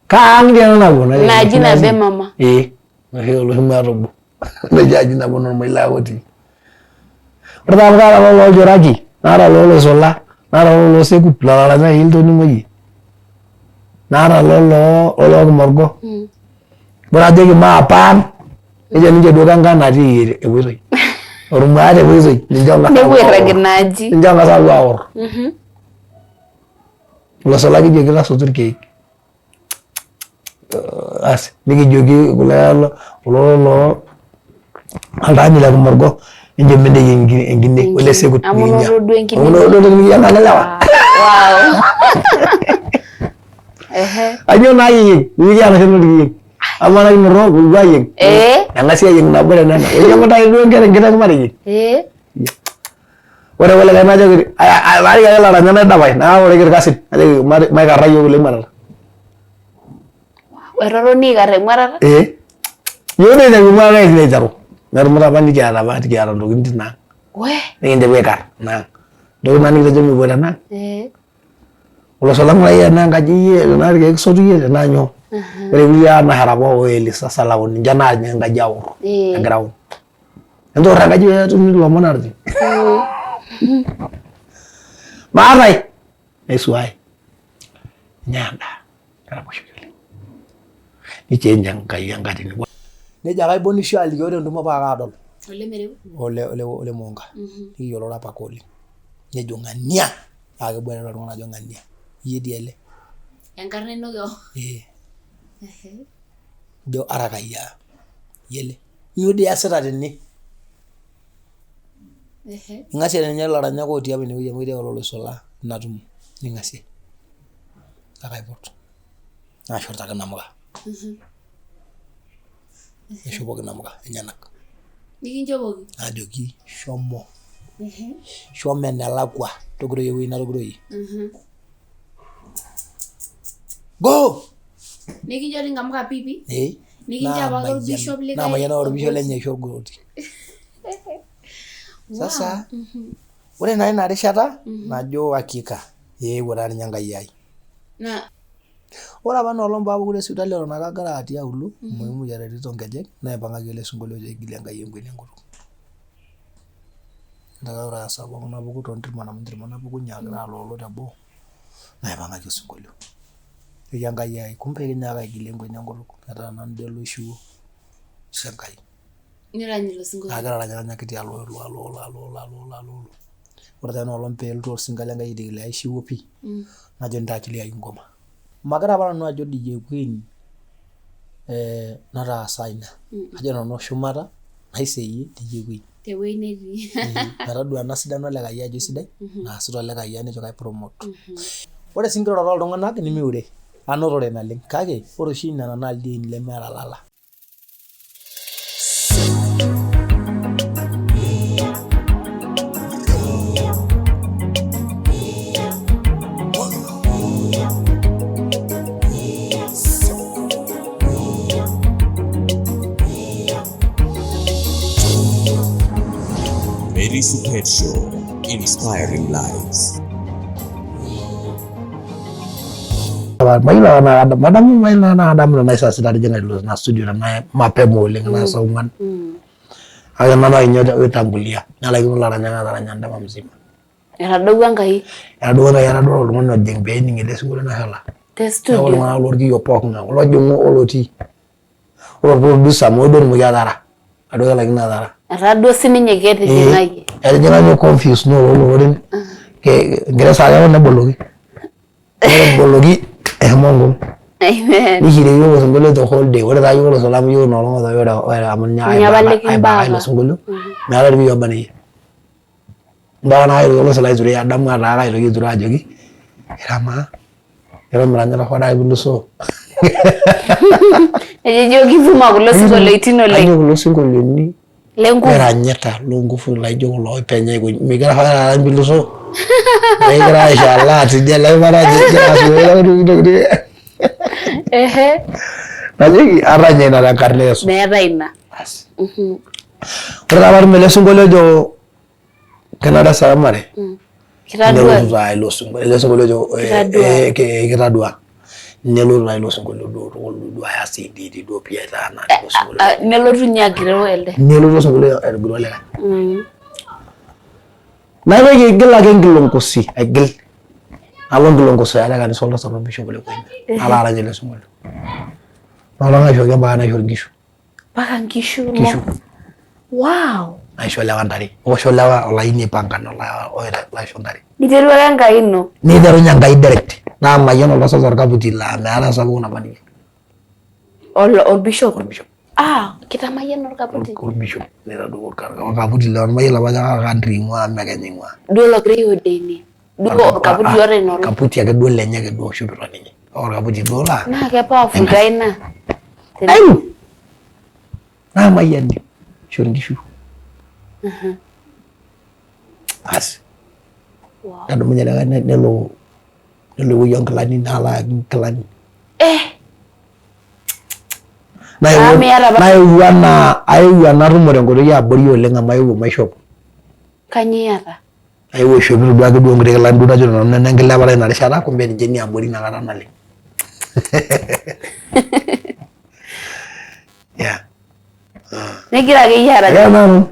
Kaa ang dii ena napuo? Najoki Ina aji enoshi nabo aji. e mama. Ee, oloshi muat obo. Enoshi aji nabo normoilaa ake otii. Ore taa amu kaata lelo olchoraki, naata loloisola, naata loloosekut lelo laranyaki litoning'o iyie, naata loloo lolookimorgo. Ore ajoki maape ang, nejo ninche duo kenkang natii epuoitoi. Ormuat epuoitoi, ninche ong'as Nepuo aapuo airrag aor. ina aji. Ninche ong'as aapuo aor. Oloisola kijoki tasotu irkeek. Asi nikijoki kulo kulo loo oltaani le Kimorgo enchom eneyieng enkine ole Sekut Amu nikinya. inoto duo enkine. Amu inoto duo entoki nikiyieng'aki lewa. Wow. Ehe. Kanyoo naa kiyieng? Mikiata oshi entoki nikiyieng. Amaa naa kinoto mikipuo aayieng? Ee. Eng'asi aayieng nabo tenena. Oinyiang'u taake duo inkera enkiteng mateyieng. Ee. Ore kulikae najoki aarik ake ilaranyak naidapash naoriki irkasin najoki maikarra iyiook ilo emuatata. Etotoni aikarr emuatata? Ee. Iyiook naiteru emuatata aiteru. Netumuta apa nikiata apa nikiata ntokitin tina ang. Wee. Nikinteru aikarr ina ang. Ntokitin naa nikitejo mepuo tena ang. Ee. Oloisola ng'urai tenaa enkaji iyie tenaa irkeek isotu iyie tenaa nyoo. Ore kulie anashara apa o Elisa Salaun ninche naajing enkaji aor Ee. te ground. Entoor enkaji pee etumi ilomon ardhi. Maatae naisuaai nya endaa neraposhoki oleng. Nichange Enkai enkatini. Nejo ake aibonisho alikio tentumo paa kaadol. Ole Ole ole ole Moonga. Nikiyioloro apake oleng. Nejo ng'ania paa keboitare oltung'ani ajo ng'ania iyie dii ele. Enkarna ino kewon. Ee. Ijo arakayia iyie ele. Nyoo dii iyasita tene? Ing'asie ninye ilaranyak otii apa inewueji amu ketii ake oloisulaa ina tumo ning'asie kake aipot naashurtaki inamuka naishopoki inamuka enyenak. Nikinchopoki? Najoki shomo, shomo enelakua togiroi ewueji natogiroyie. Go! Nikinchori nkamuka piipi? Ee. Nikincho apake orbishop likae Naamayian orbishop lenye aisho orgoti. Sasa ore naa ina rishata najo hakika eewuo taa ninye Enkai ai. Ore apa ina olong paapuku te sipitali eton ake agira atii auluo inoshi moyiaritin oonkejek naipang'aki ele sinkolio ojo aigilie Enkai enkueni enkutuk. Ore esaa pookin napuku toontirman amu ntirman apukunyie agira aloolo teboo naipang'aki osinkolio. Ejo Enkai ai kumbe kinyaaka aigilie enkueni enkutuk metaa nanu dii oloishiwuo ashe Enkai. Nirany ilo sinkolio. Nagira aranyiranyaki tialo alo alo alo alo alo. Ore taa ena olong peelotu osinka le Nkai aitiki aishiwuo pii najo ntaachiliai ngoma. Magira apa nanu ajo DJ Queen nataasa ina, ajo nanu shumata naiseyie DJ Queen. Tewueji netii. Metadua ena sidano olikae ajo eisidai naasita olikae nejo kai promote. Ore sii enkiroroto ooltung'anak nemiure, anotore naleng' kake ore oshi nena naa ildiein lemeeta ilala. Mary Supet Show, inspiring lives. Mayiolo ake tenaa kadamu, madamu mayiolo tenaa kadamu tenaa saa sita atijing'a ilo ina studio tenaa mapema oleng tenaa saa ong'uan. Kake nanu ake ninye oitangulia nelaikino ilaranyak aatarany endama mzima. Etadowuo Enkai. Etadowuo Enkai etadowuo oltung'ani ojing pee ening ele sinkolio neshala. Te Neeku studio. iltung'anak lorkiyo pookin olojing'u olotii. Ore orproducer meekure duo etumoki atara, ajo kelaikino atara. Etaa duo sininye ketijing'ayie. Etijing'a ninye confuse naa ololoren enkiti saa ake neboloki. Ore eboloki eshomo nkung. Amen. Nishire yiok osinkolio the whole day. Ore taa yiok oloisola amu yiok ina olong amu ninye Ninye apa aibaaka ilo likimbaka. sinkolio meetae orkiyo oba nejia. Mpaka naa kaitoki oloisola aiture adamu ataa kaitoki aiture ajoki iramaa eton miranyita hoo adake pilusoo. Ejo kivuma kulo sinkolioitin oleng. Kainyioo kulo sinkolioitin Le nguvu. Liranyita loo nguvu laijo kulo oipenye aikonji migira hoo taata pilusoo. Ekigira aisho alert idia Ehe. Najoki aranya ina tenkarna e Yesu. Meetae ina. Basi. Ore taa paatum ele sinkolio ojo kenare saramare. Kitadua. Nelotu taa ilo sinkolio, ele sinkolio ojo Kitadua. kitadua. Nelotu taa ilo sinkolio duo tukul duo aya CD duo pii aitaa naa ilo sinkolio. Nelotu ninye agiroo elde. Nelotu osinkolio atigiroo likae. Naitoki aigil ake enkilongosi aigil. Nalo nkilongosi are kanisa oltasat orbishop le Koinya. Nalo arany ele sinkolio. Nolong aishooki mpaka naishori nkishu. Mpaka nkishu. Nkishu. Wow. Naisho lewa ntare. Osho lewa olaini aipangana laisho ntare. Niterua ake Enkai ino. Niterunye Enkai direct. Naa mayian oltasat orkaputi laa meeta sapuk namaniki. Orbishop. Orbishop. Ah, kitamayiana orkaputi. Orbishop. Nitadou orkaputi laa mayiolo apa ajo kaa country ing'ua amu me Kenya ing'ua. Duo logira aiodeni. Duo orkaputi oota ina olong. Orkaputi ake duo lenye ake duo oishopito ninye. Orkaputi duo laa. Naa ke powerful taa ina. Aiu. Naa mayiani. Ishori nkishu. Asi. Wow. Nedumunye likae nelo nelo ewueji oonkilani nalo ayaki nkilani. Eh. Naewuo anaa aewuo ena tumo tenkoitoi eabori oleng amu aewuo maishopo. Kanyoo iyata? Aewuo aishopito duake duo nkuti kilani duo najo nanu nenenkilepata ina rishata kumbe ninche iniabori inakata naleng. Yeah. Nigira akeyie arany. Egira nanu.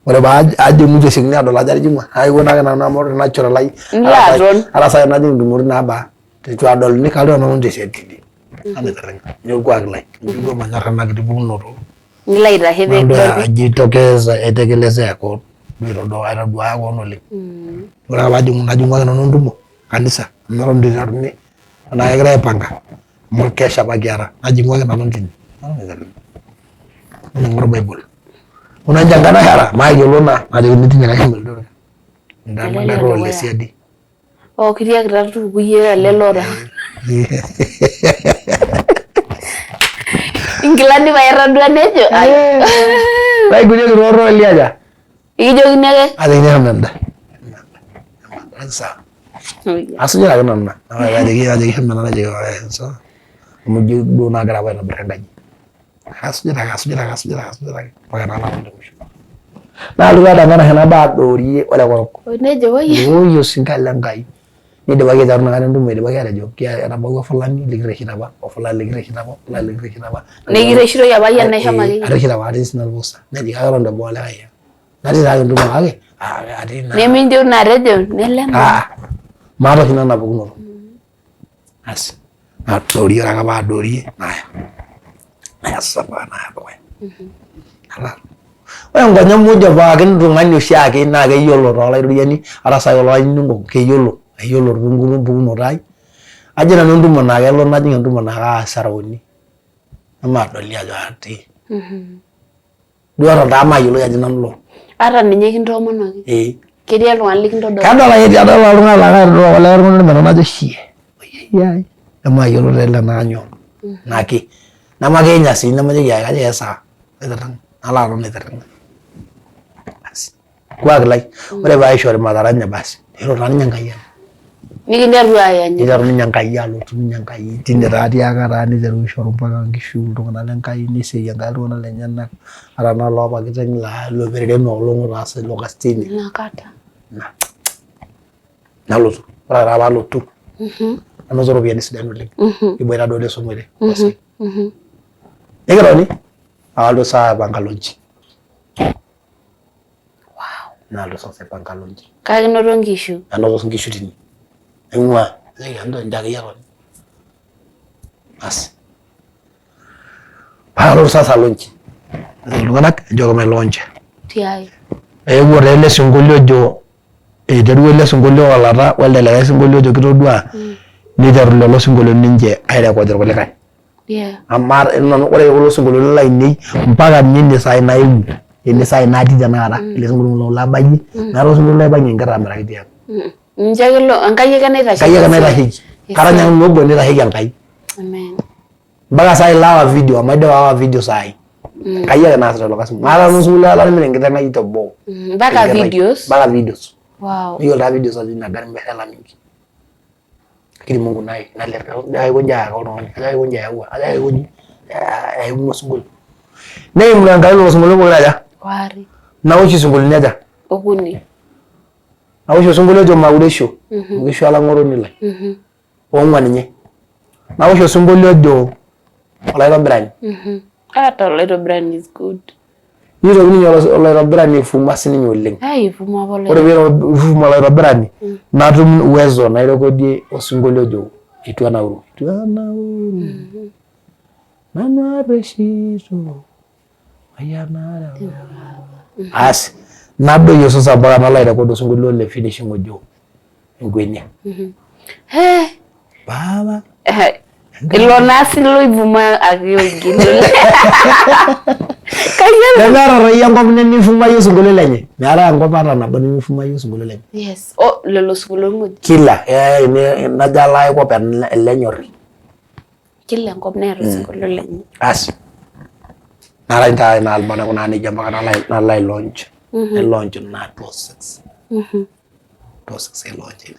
Ore pee ajing'u esiokini aadol ajo atijing'ua naa kaiko ake nanu amu ore natural ai Nilo aton. ata saai najing intumoritin naabaa eitu aadoluni kaloito nanu tesiadi tidie nanu aitiringa ninye orkuak lai ijo duo manyorr ena kiti pukunoto Nilo aitashe nalotu pekidoli. ajitokeza aitekelezea koon duo aitoduaya koon oleng. Ore ake paajing'u najing'u ake nanu entumo kanisa amu eton itu iteruni tenaa kegirae aipanga amu orkesha apa kiata najing'u ake nanu tine naing'or bible kuna ninche enkanashara mayiolo naa najokini tinyikaki shomo Eldoret Ele ndaroo le ledukuya. siadi. Oh, kitiakita tupuku iyie ele loota. Inkilani pae etadua nejo. Ai. Naigurieki too liaja. Ikijokini ake. Ajoki shomo enda. Sawa. Asuj ake nanu ina. Ajoki ajoki shomo enda najoki sawa. Amu ijo duo naagira apa aitobir enkaji. Asujita ake asujita ake asujita ake asujita ake mpaka nalo aton te musho. Nalotu adanganasha nabo adoorie olekorok. Nejo woi. Woi osinka le Nkai. Nidipaki aiteru inakata entumo idipaki aatejo etabawua fulani likirreshito apa o fulani likirreshito apa fulani likirreshito apa. Nikirreshitoi apa iyie neshomo akeyie. Atirreshito apa atii sinanu pusa. Neji kake eton teboo olikae iyie. Natii taake entumo kake atii naa. Neminjo naa atejo nele naa. Maata oshi nanu ina pukunoto. Asi nadoorie ore ake paadorie naya. Naya sasa mpaka naya dukuya. Nalo ore nkonyek muj pookin tung'ani oshiake naa keyiolo tolaitoriani ata saai olainining'o keyiolo eyiolo empukunoto ai ajo nanu entumo naa kelo najing entumo naa kaasarauni emaadoli ajo atii duo eton taa maayioloi ajo nanu ilo. Ata ninye kintoomonoki? Ee. Ketii oltung'ani likintodol? Kadol ake kadol oltung'ani laa kaitodol olikae tung'ani metaa najo shie ayiayiai emaayiolo taa ele naa nyoo naki nemakiinya sii nemajoki ayaki kajo kesawa naitirring'a nalo aton aitirring'a asi orkuak lai ore pee aishori mataranya basi niteru taa ninye Enkai Nikinteru ayanyu. Niteru ninye Enkai alotu ninye Enkai tine taa atiaka taa niteru aishoru mpaka nkishu iltung'anak le Nkai nesioki Enkai iltung'anak lenyenak ata naa oloopa kiteng laa loperere ina olong otaasa ilo kasi teine. Ina kata. Nalotu ore taa paalotu nanoto iropiyiani sidan oleng kiboita duo tesomoite nikitoni alotu saa aipanga lonji. Nalotu sasa aipanga lonji. Kake inoto nkishu? Anoto nkishu tine. Naing'ua najoki ntoni akeyie toni. Asi paa kalotu sasa lonji. Najoki iltung'anak enchooki mailonja. Tiai. Eewuo taa ele sinkolio ojo eiterua ele sinkolio olata welde likae sinkolio ojo kitodua niteru lelo sinkolioitin ninche airecord irkulikae. Yeah. Amaa nanu ore kulo sinkolioitin lainei mpaka ninye ine saai naewuo ene saai natii tenakata ele sinkolio labayie meeta osinkolio laipangie enkerr amiraki tiang. Ninche ake lo Enkai ake naitasheki. Enkai ake naitasheki. Karanyaki nanu obo nitasheki Enkai. Amen. Mpaka saai laawa video amu aidipa aawa video saai. Enkai ake naasita ilo kasi. Maata nanu osinkolio latimira enkiteng ai teboo. Mpaka videos. Mpaka videos. Wow. Niyiolo taa videos ajo ina gharama hela mingi. Lakini Mungu naye naleta ajo aikonji ayaka oltung'ani ajo aikonji ayawua ajo aikonji aimu osinkolio. Neimu Enkai lelo sinkolioitin pokira aja? Waare. Naosh isinkolioitin aja? Okuni. Naosh osinkolio ojo mauresho amu kisho olang'oroni lai. Ong'uan ninye. Naosh osinkolio ojo olaitobirani. Ata olaitobirani is good. Nitoki ninye olaitobirani aifuma sininye oleng. Ai, ifuma apa Ore pee ifuma olaitobirani natum uwezo nairekodie osinkolio ojo Itu Anauru. Itu Anauru. Nanu arreshito. Mayianare. Asi nadoyio sasa mpaka nalo airekod osinkolio le finishing ojo Enkwenia. He. Baba. Ilo naa sii loivuma ake oigil. Kayiolo. Nemeeta toi enkop nemifumayie osinkolio lenye. Meetae enkop ata nabo nemifumayie osinkolio lenye. Yes. Oh, lelo sinkolioitin muj. Kila najo alo ae kop elenyorri. Kila enkop neeta osinkolio lenye. Asi. Narany taa ina album aikunaa nejia mpaka nalo ai launch. Nai launch ina 2006. 2006 ai launch ina.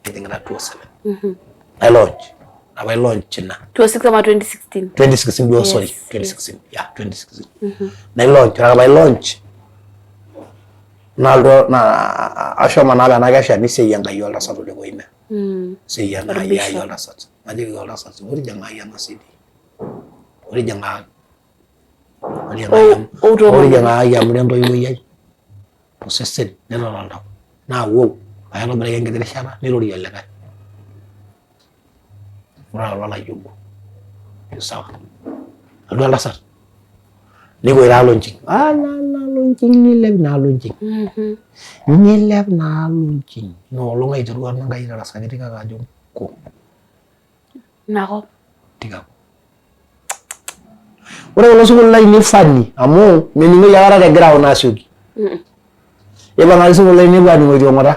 Nejing'ita 2007. Nai launch. Apa ai launch ina. 2006 ama 2016? 2016 duo, sorry. 2016. Yeah, 2016. Nai launch. Ore ake pee ai launch nalotu na ashomo naa apa ena kesha niseyie Enkai oltasat ole Koine. Niseyie ena ayiai oltasat. Najoki oltasat otijing'ai ena CD. Otijing'aki. Otijing'akaki amu ira entoiwuoi ai tosesen nelo oltau. Naa wow paitobiraki enkiti rishata nirorie olikae. Ore olalayiok obo sawa. Alotu oltasat nepuoi taa launching. Alala launching nilep naa launching. Nilep naa launching. Ina olong aiterua nanu Enkai aitarasaki tikaka ajo nko. Inakop. Tikako. Ore kulo sinkolioitin lainei funny amu mening'oi aikata te ground aasioki. Eipang'aki sinkolioitin lainei nepuo aaning'oyu tiong'ota.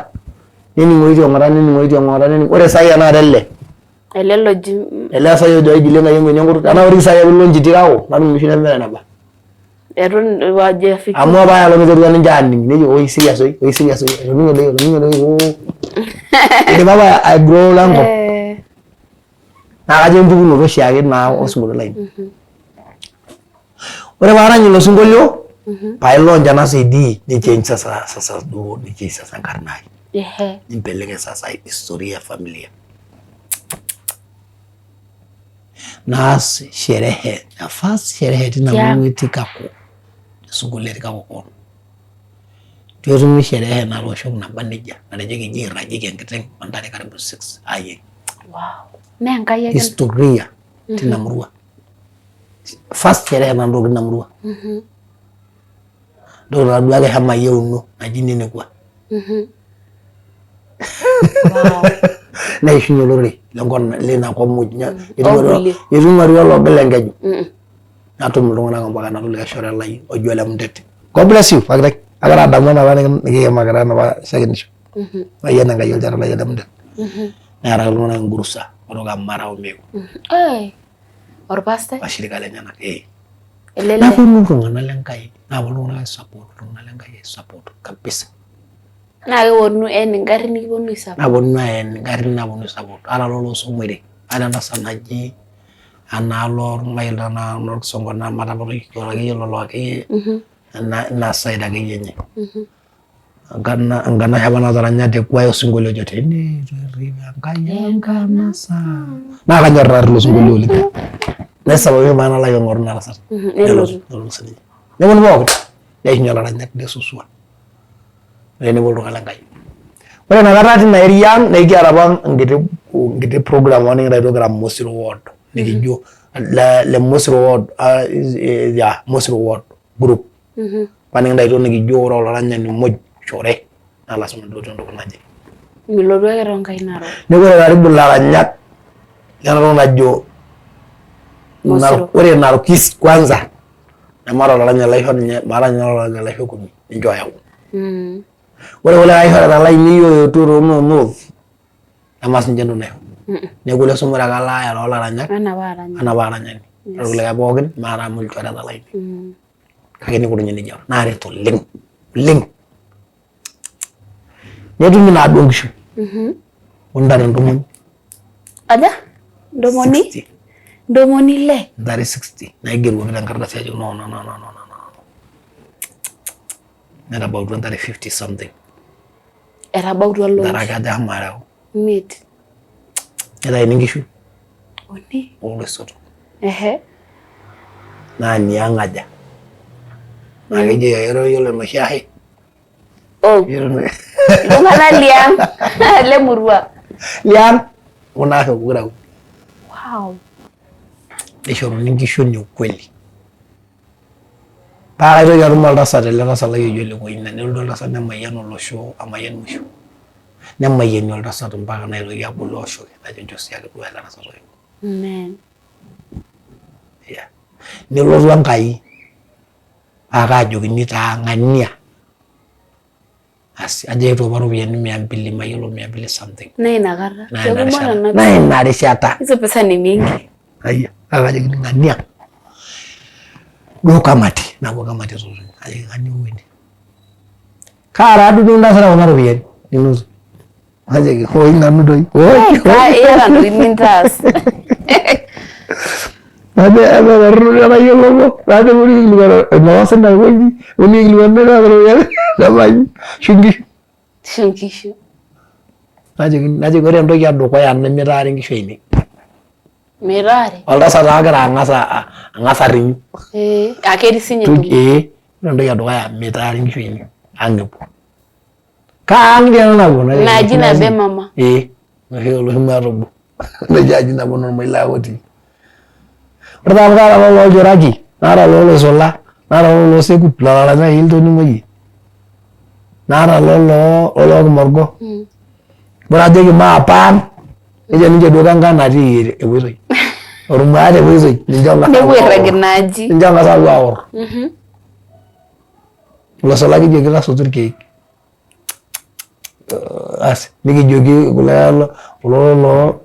Nening'oyu tiong'ota nening'oyu tiong'ota nening'oyu ore saai tenakata ele. Ele loji. Ele sai ojo aigilie Enkai eng'uenyi enkutuk tenaa ore saai ake lonji tikako natum enoshi nemeta eneba. Eton hawajafikia. Amu apa aelong iterua ninche aaning nejo oi serious oi oi serious oi etoning'e doi etoning'e doi oo. Idipa apa aigrow enkop. Naa kajo empukunoto oshiake naa osinkolio lainei. Ore paarany ilo sinkolio paa ailaunch ena CD nichange sasa sasa duo nichange sasa enkarna ai. Nimbelekeny sasa historia e familia. Naas sherehe, the first sherehe tina murua e Tikako, te sukuul e Tikako koon. Itu etumi sherehe natooshoki naba nejia natejoki eji eirragieki enkiteng o ntare karibu six aayieng. Wow. Naa Enkai ake. Historia tina murua. First sherehe nanotoki tina murua. Ntoki nataduaki ihemai euno naji nenekua. Wow. Neishunye olorere lenkop lina kop muj. Okulie. Itu ing'uari ologil enkeju. Natum iltung'anak mpaka natum likae shore lai oji ole Mtete. God bless you Pakitai. Agira adamu enapa nikiimakita enapa shakenisho. Mayian Enkai olchore lai ole Mtete. Nearaki iltung'anak enkurusa kutoka Mara o Meru. Hey. Orpastai? Washirika lenyenak eh. Elele. Naponu iltung'anak le Nkai, naponu iltung'anak ai support, iltung'anak le Nkai ai support kabisa. Naa keponu een ingarrin nikiponu ai support. Naponu aen ingarrin naponu ai support. Ata lolooshomoitie, ata entasat naji enaalo ormail tenaa enorkisongo naa matapaloi akeyie lelo akeyie ina side akeyie enye. Enkanashe apa nataranya te kwaya osinkolio ojo teneitu errip Enkai enkanasa. Naa kanyorr taa ilo sinkolio oleng. Naisababisha paa nalo aing'oru ina tasat. Nelotu. Nelotu sininye. Neponu pookin. Neishunye ilaranyak nesusua. Tenebo iltung'anak le Nkai. Ore inakata tina area ang naa ekiata apa enkiti program apa nikintaituo kira Mosiro ward. Nikijo le Mosiro ward, yeah Mosiro ward group. Apa nikintaituo nikijo ore olaranyani muj shore naa lasima nilotu entoki naje. Milotu ake toonkaik narook. Neeku ore karibu ilaranyak lena toki najo ore Narok East kwanza nemaata olaranyani laisho ninye, maata ninye olaranyani laisho kumi ninche oyau. Ore kulikae aishorita lainei oetuo too noo North nemaas ninche entoki naisho. Neeku ole sumure ake alo aaya toolaranyak Anaa paa aranyani. Ore kulikae pookin maata amu ilchoreta lainei. Kake nikununye nejia naaret oleng oleng. Netumi naaduo nkishu ontare ntomoni. Aja? Ntomoni? Ntomoni ile? Ntare 60 naigeruoki tenkardasi ajo no no no no no no. Netabautua ntare 50 something. Etabautua loans. Ntare ake aja amu areu. Imiet. Nitaini nkishu. Uni. Oloisotok. Ehe. Naa niang aja. Naa kejo ero yiolo enoshi ahe. Oh. Iltung'anak liang le murua. Liang kuna ahe pokira uni. Wow. Neishoruni nkishu ene ukweli. Paa kaitoki atum oltasat ele tasat lai oji Ole Koina nelotu oltasat nemayian olosho amayian musho. Nemayiani oltasat mpaka naitoki abulu aoshoki najo nchoo siake duo ele tasat oewuo. Amen. Yeah. Nelotu Enkai paa kaajokini taa ng'ania. Asi ajo eetuo apa iropiyiani mia mbili mayiolo mia mbili something. Naa ina kata. Naa ina Kekumok rishata. nena Naa ina rishata. Hizo pesa ni mingi. Ayia, kake kajokini ng'ania duo kamati napuo kamati etotonyo ajoki ng'ania owuo ene. Kaa taa duo nintasata kuna ropiyiani ninoto? Najoki oi nanu doi oi. Iyata ntokitin nintaas. Najo atayioloko najo uni kilikwana enawasa ina wueji uni kilikwana ina ropiyiani nabaji ashu nkishu. Ashu nkishu. Najoki najoki ore entoki edukuya nemitaari inkishu ainei. Mitaari? Oltasat taa ogira ang'as ang'as arrinyu. Ee, aa ketii sinye entumo. Ee, ore entoki edukuya mitaari inkishu ainei ang epuo. Kaa ang dii ena napuo? Ina aji nabo e mama. Ee, oloshi muat obo. Enoshi aji nabo normoilaa ake otii. Ore taa amu kaata lelo olchoraki, naata loloisula, naata loloosekut lolaranyaki ake litoning'o iyie, naata loloo lolookimorgo. Ore ajoki maape ang, nejo ninche duo kenkang natii epuoitoi. Ormuat epuoitoi, ninche ong'as Nepuo airrag ina aji. Ninche ong'as aapuo aor. Oloisulaki kijoki tasotu irkeek. Asi nikijoki kulo kulo loo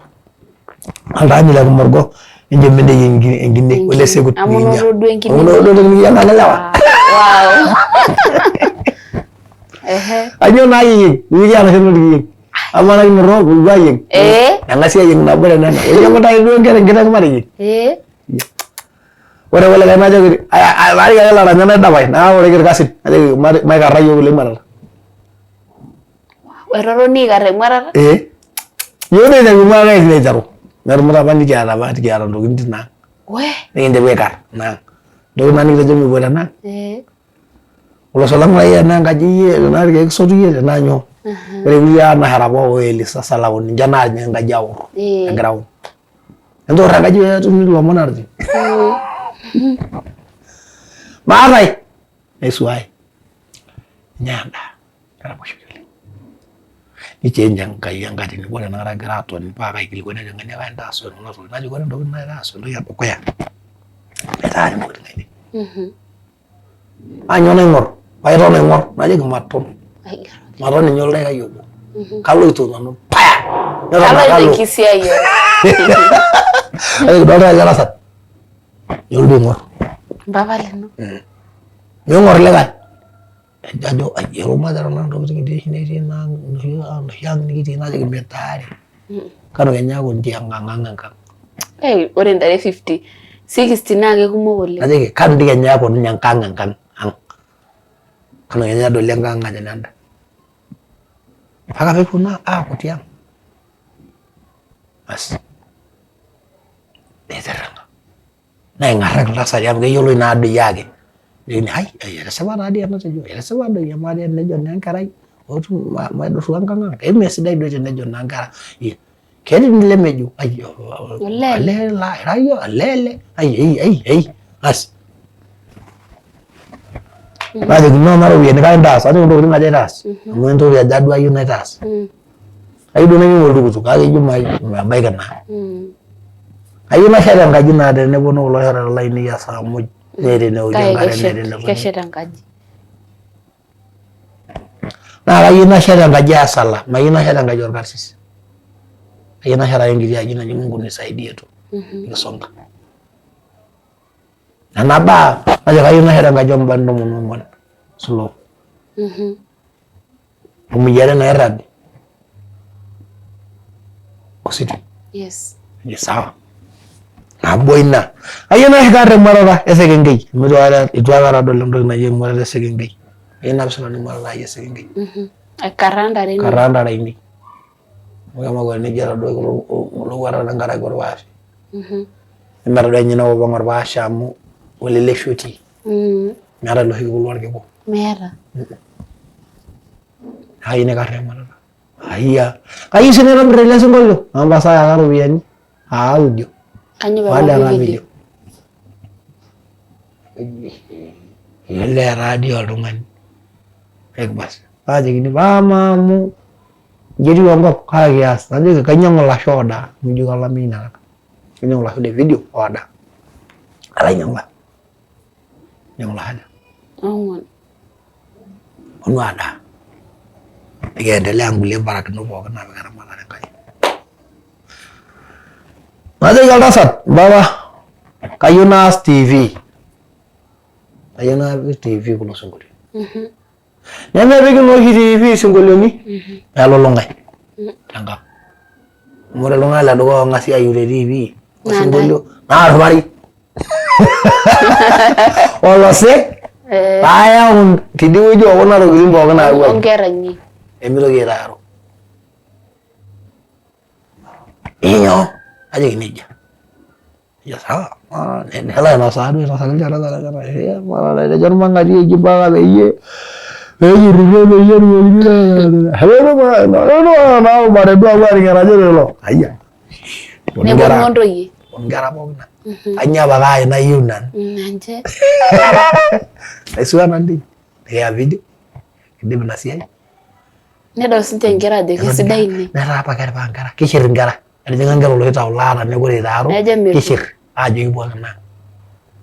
oltaani le Kimorgo enchom enteyieng enkine ole Sekut Amu nikinya. inoto duo enkine. Amu inoto duo nikiyiang'aki lewa. Wow. Ehe. Kainyioo naa kiyieng? Mikiata oshi entoki nikiyieng. Amaa naa kinoto kipuo aayieng. Ee. Eng'asi aayieng nabo tenena. Oinyiang'u taake duo inkera enkiteng mateyieng. Ee. Ore kulikae najoki maariki ake laranyak naidapash naoriki irkasin najoki maikarra iyiook ilo emuatata. Etotoni aikarr emuatata? Ee. Iyiook naiteru emuatata naiteru. Netumuta apa nikiata apa nikiata ntokitin tina ang. We. Nikinteru aikarr ina ang. Ntokitin naa nikitejo mikipuo tena ang. Ee. Oloso lang lai tenaa enkaji iyie tenaa irkeek isotu iyie tenaa nyoo. Ore kulie anashara apa oo Elisa Salaun ninche naatijing'a enkaji aor Ee. egira aor. Entoor enkaji pee etumi ilomon aatijing. Maatae naisuaya. Nya endaa neraposhoki oleng. Ni change Enkai enkatini ore enakata agira atoni paa kaikilikuani ajo ng'ania kaintaas kuna tokitin najoki ore ntokitin naitaas entoki edukuya aitaar intokitin ainei. Naa nyoo naing'or paiton aing'or najoki maton maton ninye oldaikai obo kaloito nanu paya neton ake Kaloito alo enkisiayiare. najoki idolta ele tasat nelotu aing'or Mpapa lino. ming'or likae ajo erumata kuna tokitin dii oshi netii ina ang enoshi ang nikitii najoki mitaari kanu kenya aaku inji enkang ang enkang. Ore ntare 50, 60 naa kekumok oleng. Najoki kanu dii kenya eeku ninye enkang enkang ang. Kanu kenya edoli enkang ajo nenda. Mpaka peeponu aaku tiang. Basi naitirring'a naing'arraki iltasati amu keyioloi naa doi ake. Nejokini hai etisipa taa dii enatejo, etisipa doi amaa dii tenejo naa enkerai ootu maidurru enkang ang emesidai doi tenejo naa inkera ketii lemejo olee ira iyie olee ele asi najoki noona ropiyiani kaintaas ajoki ntokitin aja aitaas amu entoki aja duo ayieu naitaas ayieu duo nainyiang'u oltukutuk kake ijo mebaiki naa ayieu nashet enkaji naa teneponu kulo shoreta lainei esaa muj neeta eneokie enkare neeta enetonie Keshet enkaji. Naa kayieu nashet enkaji esala, mayieu nashet enkaji orkarsis. Kayieu nashetaki enkiti aji naji Mungu nisaidie tu nikisonga. Nena baa najo kayieu nashet enkaji oo mabatini 14 slow. Omoyiaritin nairrag ositima. Yes. Najo sawa. Nabo ina. Kayieu naikar emuatata esekenkei amu eitu aikata adol entoki naji emuatata esekenkei. Kayieu napik sinanu emuatata ai esekenkei. Aikaraa ntare inonok. Aikaraa ntare ainei. Amu kemakuani nejo etadoiki olowuarra tenkaraki orpaash. Nemeeta duo ninye inakop ang orpaasha amu olelesho otii. Meeta iloshi kiku lorkiku. Meeta. Kayieu naikarr emuatata. Ayia. Kayieu sii naitobir ele sinkolio. Amu pasa ayaka iropiyiani aa audio. Kanyoo Baada pee ena video? video. Olee taa dii oltung'ani. Basi naajokini mama amu inji etiu enkop kaa kias najoki kainyiang'u ilasho oodaa amu ijo kolameyu inakata kainyiang'u ilasho le video oodaa alo ainyiang'u ainyiang'u ilasho aja Ong'uan. Neponu adaa nikiendelea nkulie barakinot pookin apik eramatare Enkai. Najoki oltasat mpapa kayieu naas TV kayieu napik TV kulo sinkolioitin. Nemepiki naa oshi TV isinkolioni elulung'ai tenkang. Amu ore iltung'anak ledukuya oong'asi aayieu te TV osinkolio naa ormarei olosek payau tidie wueji okuna tokitin pookin naayawuaki Onkera inyi. emitoki aitaru. Inyoo? Najoki nejia. Nejo sawa, nelo ainosaa duo ainosaki ilchoreta lenyenak etejo ormang'ati eji mpaka peyie pejurruni peyie etumokini naarubare duo apuo aning enajoito ilo ayia. Neponu ontoyie. Onkera pookin. Kainyoo apake aa nayieu nanu. Nanche. Naisua nanu teine. Nikiya video, kindip ina siai. Nedol sinche inkera ajo kesidai ine. Netaa apa ketipika inkera, kishir inkera. Etijing'a inkera oloshi tau laata neeku ore itaru Nejo metum. kishir aajo ekipuo ake ang.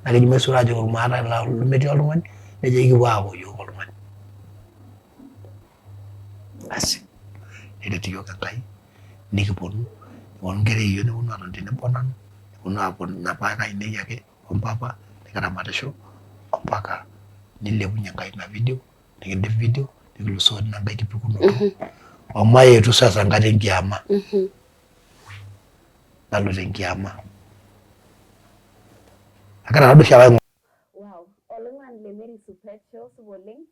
Naa keji maisura aajoki irmaata lemetii oltung'ani nejo ekipuo aaku iyiook oltung'ani. Asi neret iyiook Enkai nikiponu, neponu inkera e yieyio neponu aatoni tenebo onanu, neponu aaku inapa ake ainei ake ompapa nikiramatisho ompaka nilepunye Enkai ina video nikindip video nikilusoo ina nkae kipukunoto omayetu sasa enkata enkiama nalo tenkiama agira naa duo oshiake aing'or Wow, oloing'oni le Mary Supat Show, supa oleng.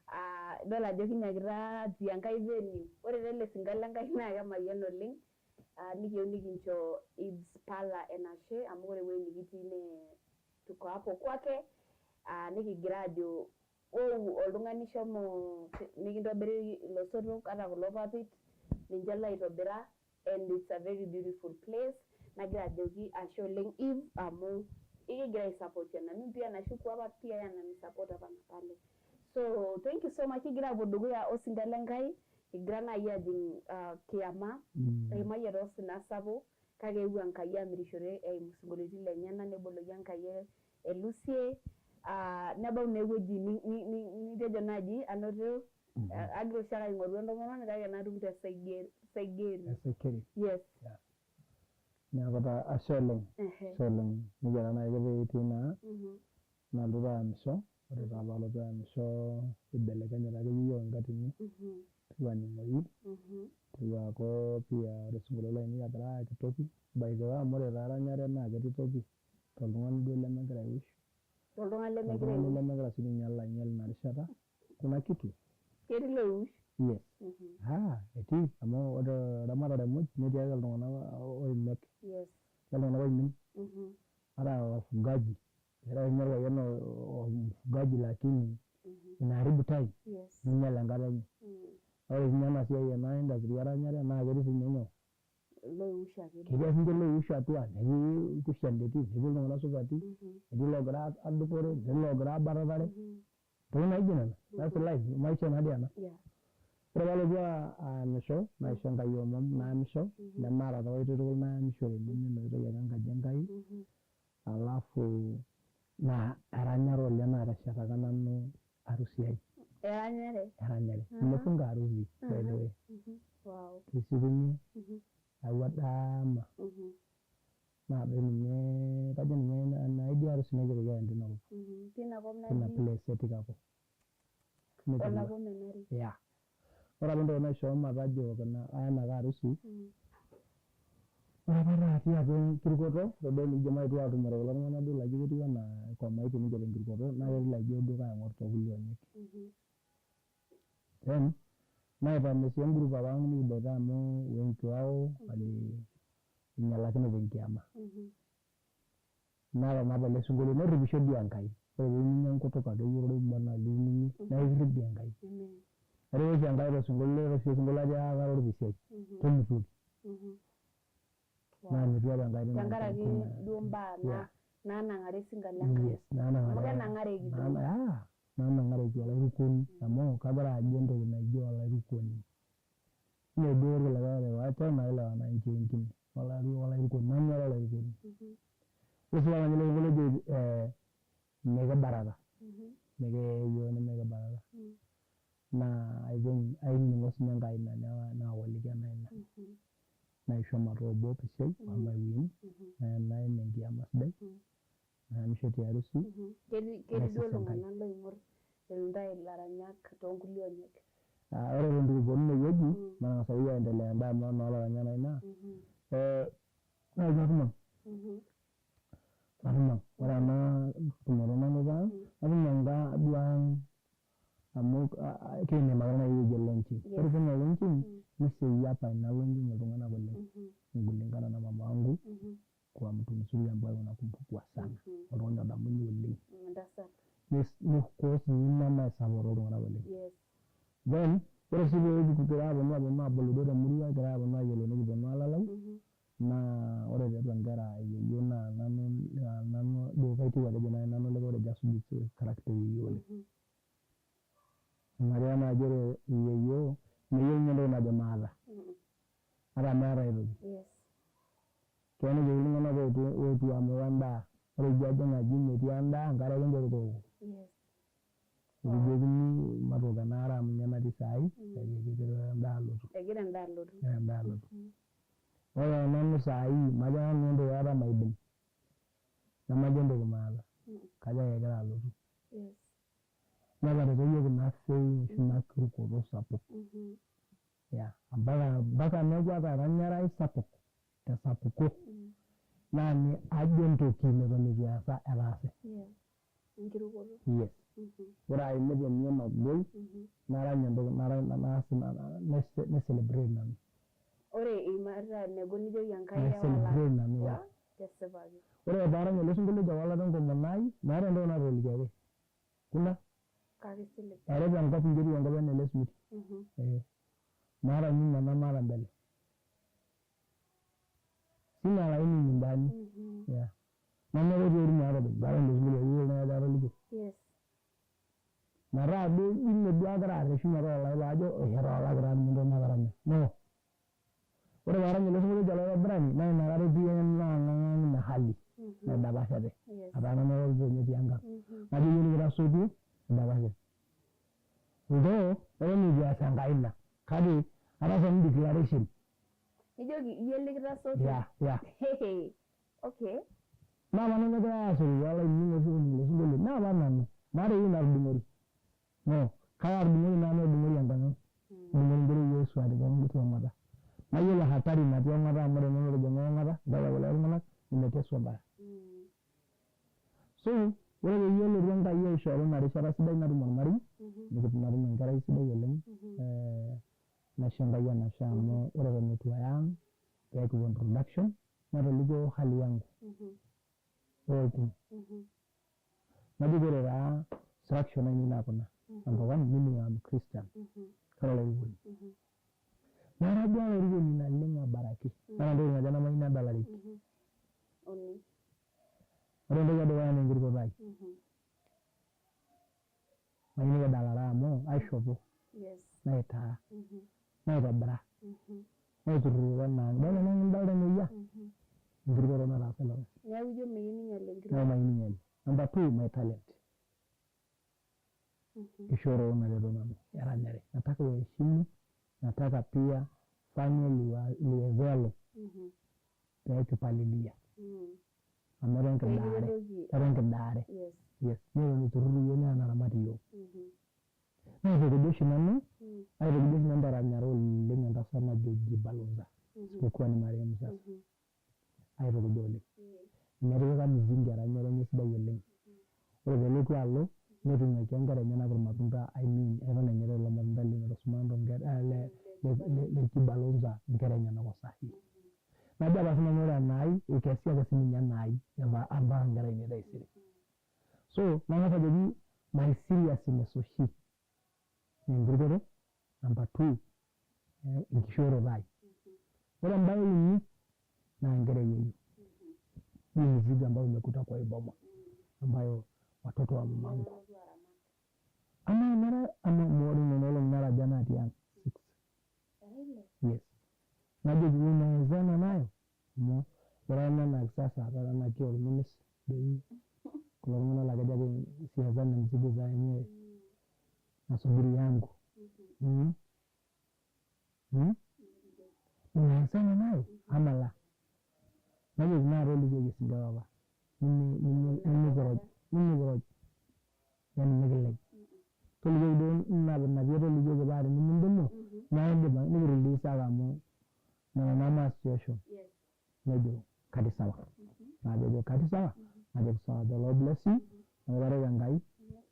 Ah, idol ajo kinyakita atii enkae venue. Ore taa ele sinka le Nkai naa kemayian oleng. Ah, nikiyieu nikincho Ibs Pala enashe amu ore ewueji nikitii nee tuko hapo kwake. Ah, nikigira ajo Wou oltung'ani shomo mikintobiri ilosotok ata kulo papit ninche loitobira and it's a very beautiful place nagira ajoki ashe oleng Eve amu ikigira ai support na mimi pia nashuku hapa pia yeye anani support hapa na pale so thank you so much kigira apuo dukuya osinka le Nkai kigira naaji ajing kiama eimayie taa osina sapuk kake eewuo Enkai amirishore eimu isinkolioitin lenyenak neboloki Enkai elusie aa nebau naa ewueji nitejo naaji anoto agira oshiake aing'oru entomononi kake natum te Saigeri. Saikeri. Yes. Yeah. Neeku taa ashe oleng. Ashe oleng. Nejia taa naaji ake etiu naa nalotu ayamisho, ore taa paalotu ayamisho ibelekenyate akeyie iyiook enkatini, nitoki aning'oyu, nitoki aaku pia ore isinkolioitin lainei kaagira ayaki toki, by the way amu ore taa eranyare naa ketii toki toltung'ani duo lemegira aiush, Toltung'ani lemegira toltung'ani aiush. lemegira sii ninye alo ainyal ina rishata, kuna kitu. Ketii iloiush. Yes. Ah, etii amu ore eramatare muj netii ake iltung'anak oimek. Yes. Etii iltung'anak oimin. Ata wafugaji, etii ake ninye orpayian mfugaji lakini inaharibu time. Yes. Neinyal enkata enye. Ore sii ninye ena siai ena industry eranyare naa ketii sii ninye nyoo. Iloiush ake. Ketii ake sininche iloiush atua, netii ilkushandetin, netii iltung'anak supati, netii iloogira adupore, netii iloogira abatatare, ntokitin naijo nena. That's life, maisha nadii ena. Ore paalotu aayamisho, naisho Enkai omom naayamisho, nemaata taa oitoi tukul naayamishore neme ina oitoi ake enkaji Enkai, alafu naa eranyare oleng naateshetaka nanu harusi ai. Eranyare? Eranyare. Nimefunga harusi by the way. Wow. Kishukunye ayawua dama. Naa doi ninye kajo ninye ina idia harusi naiteruaki aen tina kop. Tina kop natii. Tina place e Tikako. Olapa omenari. Yeah. Ore apa entoki naishoo matajo aen ake harusi. Ore apa taa atii atua enkirukoto, ore duo enikijo mayetu aatumore kulo tung'anak duo laijo ketiu anaa ikomaitie ninche tenkirukoto naa ketii laijo duo kaing'or tookulie onyek. Then naipang'ie sii engroup apa ang nikiboita amu wengi wao walinyalakinote enkiama. Natanapa ele sinkolio nerripisho dii Enkai. Ore piining enkutuk akeyie orkibala lining'ie naa ekirrip dii Enkai. Erripa oshi Enkai tosinkolio oshi osinkolio latiaka orpisiai tomutuoki. Naa metii apa Enkai tina Tenkaraki duo imbaa naanang'are esinka le Enkai. Yes, naanang'are. Amu kenang'areki doi. Naanang'areki olairukoni amu kagira ajo entoki naijo olairukoni. Ime duo irkulikae maelewana nchi wengine. Olairukoni, nanu ara olairukoni. Ore sii oltung'ani ojo mikibarata, mikiya iyiok nemikibarata. Naa I think ainining'o siinye Enkai ina naoliki ena ina. Naisho mataa obo pisiai ormaewueni, naim enkiama sidai, naemisho tiarusi. Ketii duo iltung'anak loing'orr intae ilaranyak toonkulie onyek. Ore eton itu kiponu inewueji, matang'as akeyie aendelea enda amu enoo laranyak naa ina. Naa katum ang', katum ang'. Ore ena tumoto nanoto ang', atum ang' duo ang' amu kiidim ake naaji ewueji e launching. Ore teina launching, nisaidia apa ina launching iltung'anak oleng'. Kulingana na mama yangu kuwa mtu mzuri ambaye unakumbukwa sana. Oltung'ani odamuni oleng'. Entasat. Niko sinye ina naisapota iltung'anak oleng'. Then ore sii pee kigira aponu abulu duo temurua kigira aponu ayiolou nikiponu alalai naa ore tiatua inkera eyieyio naa nanu duo kaitieu atejo naaji nanu likae otejo asuj character eyieyio oleng'. Amu naaji ore eyieyio meyieu ninye entoki najo maata. Ata meeta aitoki. Keya nejoki iltung'anak ootu amu iwa endaa. Ore ijo ajing aji metii endaa, enkare ake inchori tooko. Nikijokini matook ena are amu ninye natii saai, kake kegira endaa alotu. Egira endaa alotu. Egira endaa alotu. Ore nanu saai majo nanu entoki aikata maidim. Nemajo entoki maata. Kajo ake egira alotu. Netareto iyiok ina fame ashu ina kirukoto sapuk. Mpaka neeku ataranya ai sapuk tesapuko naa ajo entoki neton eitu eesa etaase. Enkirukoto. Yes. Ore aimit emion nagol narany entoki naas naicelebrate nanu. Ore iimarita enegol nijoki Enkai Naicelebrate nanu yeah. Tesipaki. Ore paarany ele sinkolio ojo ewalata enkomono ai meeta entoki natolikiaki. Kuna Kake silig. eripa enkop inji etiu enkop enaa ele simiti. Maata nyuma nemaata mbele. Sina laini nyumbani. Yeah. Nanu ake otii orumu atopeny paarany ilo sinkolio ayieu oltung'ani ajo atolikio. Metaa duo ime duo agira arreshu metoolai paajo etoolaki taa ninye entoki nataranya. No. Ore paarany ele sinkolio ojo olaitobirani naa inakata etii naang'ang'a ina hali naidapashate. Ataa nanu ake openy otii enkang'. Najo iyiok likitasotuo idapashe. Although eton eitu eas Enkai ina kake ataasa nanu declaration. Nijoki iyie likitasotuo. Yeah. Okay. Naa nanu egirai aasotu toolainining'ok oshi oning ilo sinkolio naa nanu. Maata ewueji natudung'ori. No. Kake atudung'oki naa metudung'ori enkang' ang'. Etudung'ori nchere Yesu atipika ong'ata. Nayiolo hatari natii ong'ata amu ore nanu otijing'a ong'ata mbaka kulo tung'anak nimeteswa mbaya. So ore peyie elotu Enkai aishoru ina rishata sidai natum ormarei, natum enkerai sidai oleng', naisho Enkai enashe amu ore eton eitu aya ang' pee kipuo introduction natolikio hali yangu pookin. Najoki ore taa instruction ainei naa kuna. Number one, mimi am Christian. Kara olairukoni. Nara duo olairukoni naleng' abaraki. Ore entoki najo nemayieu nedalareki. Ore entoki edukuya naa enkirukoto ai. Mayieu nikidalare amu aishopo, naitaa, naitobira, naiturruro ena ang'. Idol ena ang' nidolta eneyia? Enkirukoto nataasa ilo kasi. Neeku ijo meyieu ninyiali enkirukoto. Neeku mayieu ninyiali. Number two, my talent. Kishooro nareto nanu eranyare. Nataka waheshimu, nataka pia fanye liwezalo pee kipalilia. Amu eton kidaare. Eton kidaare. Yes. Neton eiturrur iyiok naa enaramat iyiok. Naitukuja oshi nanu, aitukuja oshi nanu teranyare oleng' entasat najo Jibalonza. Isipokuwa ni marehemu sasa. Aitukuja oleng'. Netipika msingi eranyare enye sidai oleng'. Ore peelotu alo netunguaiki inkera enyenak irmatunda I mean eton enyaita lelo matunda le Jibalonza inkera enyenak osahi. Najo apa sinanu ore enaai ekesi ake sininye enaai mpaka nkera ainei taisere. So nang'as ajoki my seriousness oshi naa enkirukoto, number two enkishooroto ai. Ore embae e uni naa nkera e yeyio. Hii mzigo ambayo umekuta kwa hii boma ambayo watoto wa mamangu. Amaa nara ama ore nena olong'i nara aja natii ang'? Six. Yes. Najoki unawezana nayo amu ore ena kisasa taata naa orminis doi kulo tung'anak laa kejo ake siwezani na mzigo za wenyewe nasubiri yangu. Unawezana nayo ama la? Najoki naa tolikioki esidai papa nimikiroj nimikiroj yani mikilej tolikioki duo ina pee tolikioki paa tenimidimu naa idim nikirelease ake amu nena naa ma situation nejo kati sawa najoki kati sawa najoki sawa the Lord bless you nikibariki Enkai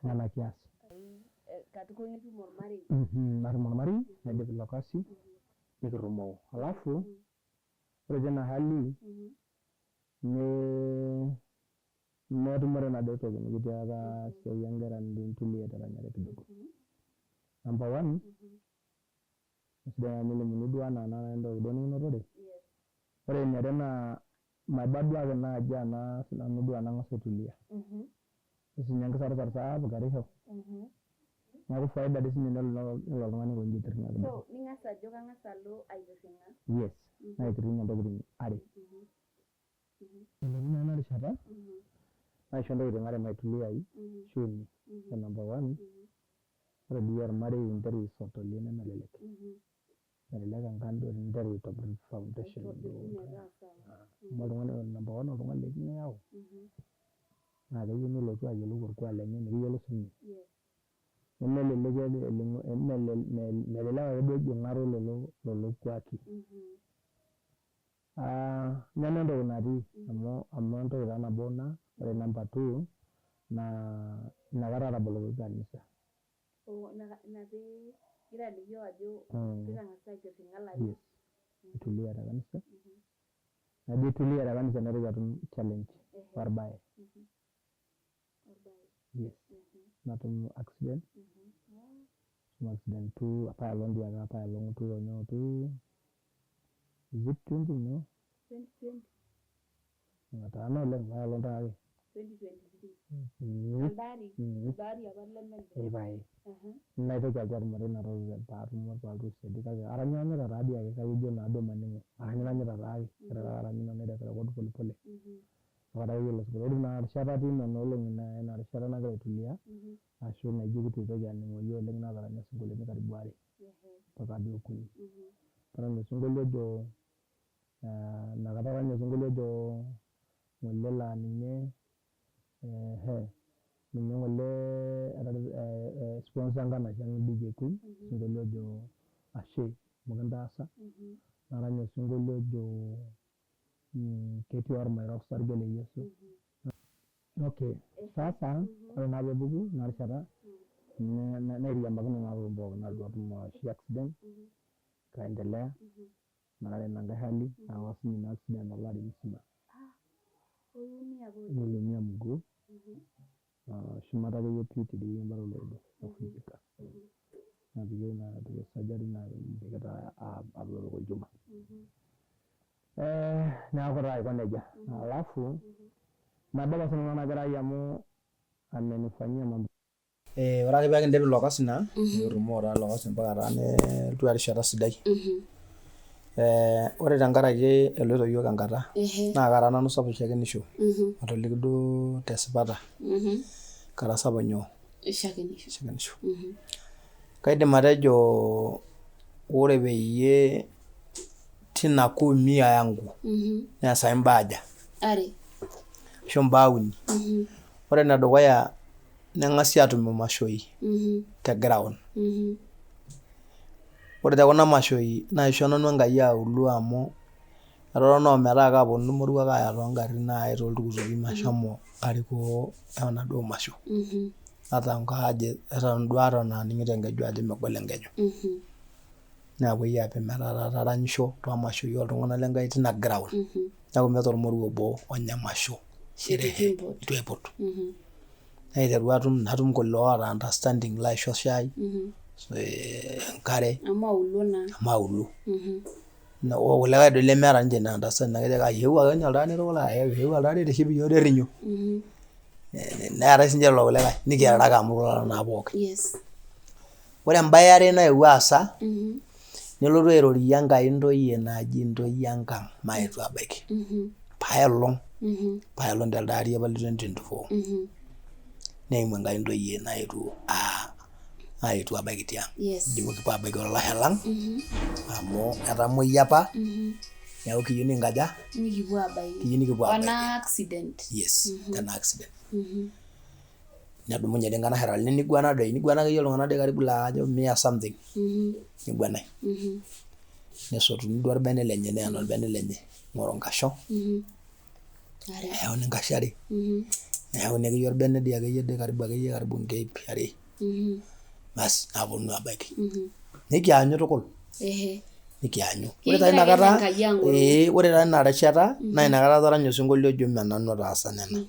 nena kias. Katukul nitum ormarei. Natum ormarei naidip ilo kasi nikirumoo alafu ore tina hali netumore enaduo toki nikitiaka esiai enkera nitulie teranyare kidogo. Number one sidai tenelimuni duo anaa entoki duo nikinotore. Ore eniare naa maiba duo ake naaji ena sinanu duo enang'as aitulia. Ore siininye enkisarusar sapuk erisho neeku faida dii siininye nelo oltung'ani aikonji aitirring'a kidogo. So ning'as ajo kang'as alo aitirring'a. Yes, naitirring'ie intokitin are. Elotu naa ena rishata naisho intokitin are maituliai ashu uni. Ore number one, ore dii ormarei interu aisotolie nemelelek. Melelek enkang duo teninteru aitobir foundation duo amu oltung'ani number one oltung'ani likiyau naa keyieu nilotu ayiolou orkuak lenye nikiyiolou sininye. Nemelelek melelek ake duo ejing'aro lelo kuaki. Neme entoki natii amu entoki taa nabo ina. Ore number two naa inakata atabolokoki kanisa. Oh, ina pee igira alikio ajo pitang'asa aitirring'a ilarin. Yes, aitulia te kanisa. Najo aitulia te kanisa naitoki atum challenge orbae. Yes, natum accident. Natum accident two apaelong dii ake apaelong two nyoo two is it 20 no? 2020. Mataana oleng apaelong taake. 2023. Elde ari. Elde ari apa lemelde. Ee pae. Naitoki alotu atumore ina toki paatum palotu aisaidia kake aranyiranyita taa dii ake kake ijo naa duo maning'o aranyiranyita taake ore taake aranyu nairekod pole pole. Ore akeyie ilo sinkolio ore ina rishata atii nena olong'i ina rishata nagira aitulia ashu naijo eitu aitoki aning'oyu oleng nataranya isinkolioitin karibu are mpaka duo okuni. Ataranya osinkolio ojo inakata atanya osinkolio ojo ng'ole laa ninye ninye ng'ole sponsor enkanashe ang DJ Queen osinkolio ojo ashe amu kintaasa. Narany osinkolio ojo ketii ormairo osarge le Yesu. Okay, sasa ore naa peepuku ina rishata nairiamakino naa tokitin pookin nalotu atum oshi accident kaendelea ore ina nkae hali aawa sinye ina accident olari musima. Uliumia kweli? Niliumia mguu shumata akeyie pii tidie embata oloido navunjika. Napiki napiki surgery napiki taa apik olchuma. Neeku taa aiko nejia. Alafu nabo apa sinanu ena kerai amu amenifanyia mambo. Ore ake pee kindip ilo kasi naa nikirumoo taa ilo kasi mpaka taa nelotu erishata sidai. Ore tenkaraki eloito iyiok enkata naa kara nanu sapuk shakenisho matoliki duo tesipata kara sapuk nyoo shakenisho. Kaidim atejo ore peyie tina kuumia yangu neesai imbaa aja ashu imbaa uni. Ore enedukuya neng'asi atum imashoi te ground. Ore te kuna mashoi naisho nanu Enkai auluo amu etotona ometaa kaaponu irmoruak aaya toongarrin nayai toltukutuki meshomo arikoo enaduo masho. Ata ingawaje eton duo aning'ito enkeju ajo megol enkeju. Naapuoi aapik metaa taata aranyisho toomashoi oltung'anak lenkai tina ground. Neeku meeta ormoruo obo onya emasho sherehe Eitu eitu aipot. Naiterua atum natum kule oota understanding laisho shai, enkare Amu aulo naa. amu aulo. Okulikae doi lemeeta ninche ina understanding naa kejo ake eewuo ake ninye elde ari tukul eewuo elde ari aitiship iyiok terrinyo. Neetae sininche lelo kulikae nikiarare ake amu iloreren naa pookin. Yes. Ore embae eare naewuo aasa, nelotu airorie Enkai ntoyie naaji ntoyie enkang maetu abaiki. Paelong, paelong telde ari apa le 2024. Neimu Enkai ntoyie naetuo aetuo abaiki tiang. Yes. Ejo makipuo abaiki olalashe lang amu etamuoyia apa neeku kiyieu nikinkaja? Nikipuo abaiki. Kiyieu nikipuo abaiki. Ona accident. Yes, tena accident. Nedumunye dii nkanasherani niguana doi, niguana akeyie iltung'anak doi karibu laa kajo mia something. Niguanae. Nesotuni duo orbene lenye neena orbene lenye ning'oru nkasho, neyauni nkasho are, neyauni akeyie orbene dii akeyie dii karibu akeyie karibu nkeek ip are. Basi naponu abaiki. Nikianyu tukul. Nikianyu. Ore taa Kegira ake inakata, Enkai ang'oroo. ee ore taa ina rishata naa inakata ataranya osinkolio ojo mme nanu otaasa nena.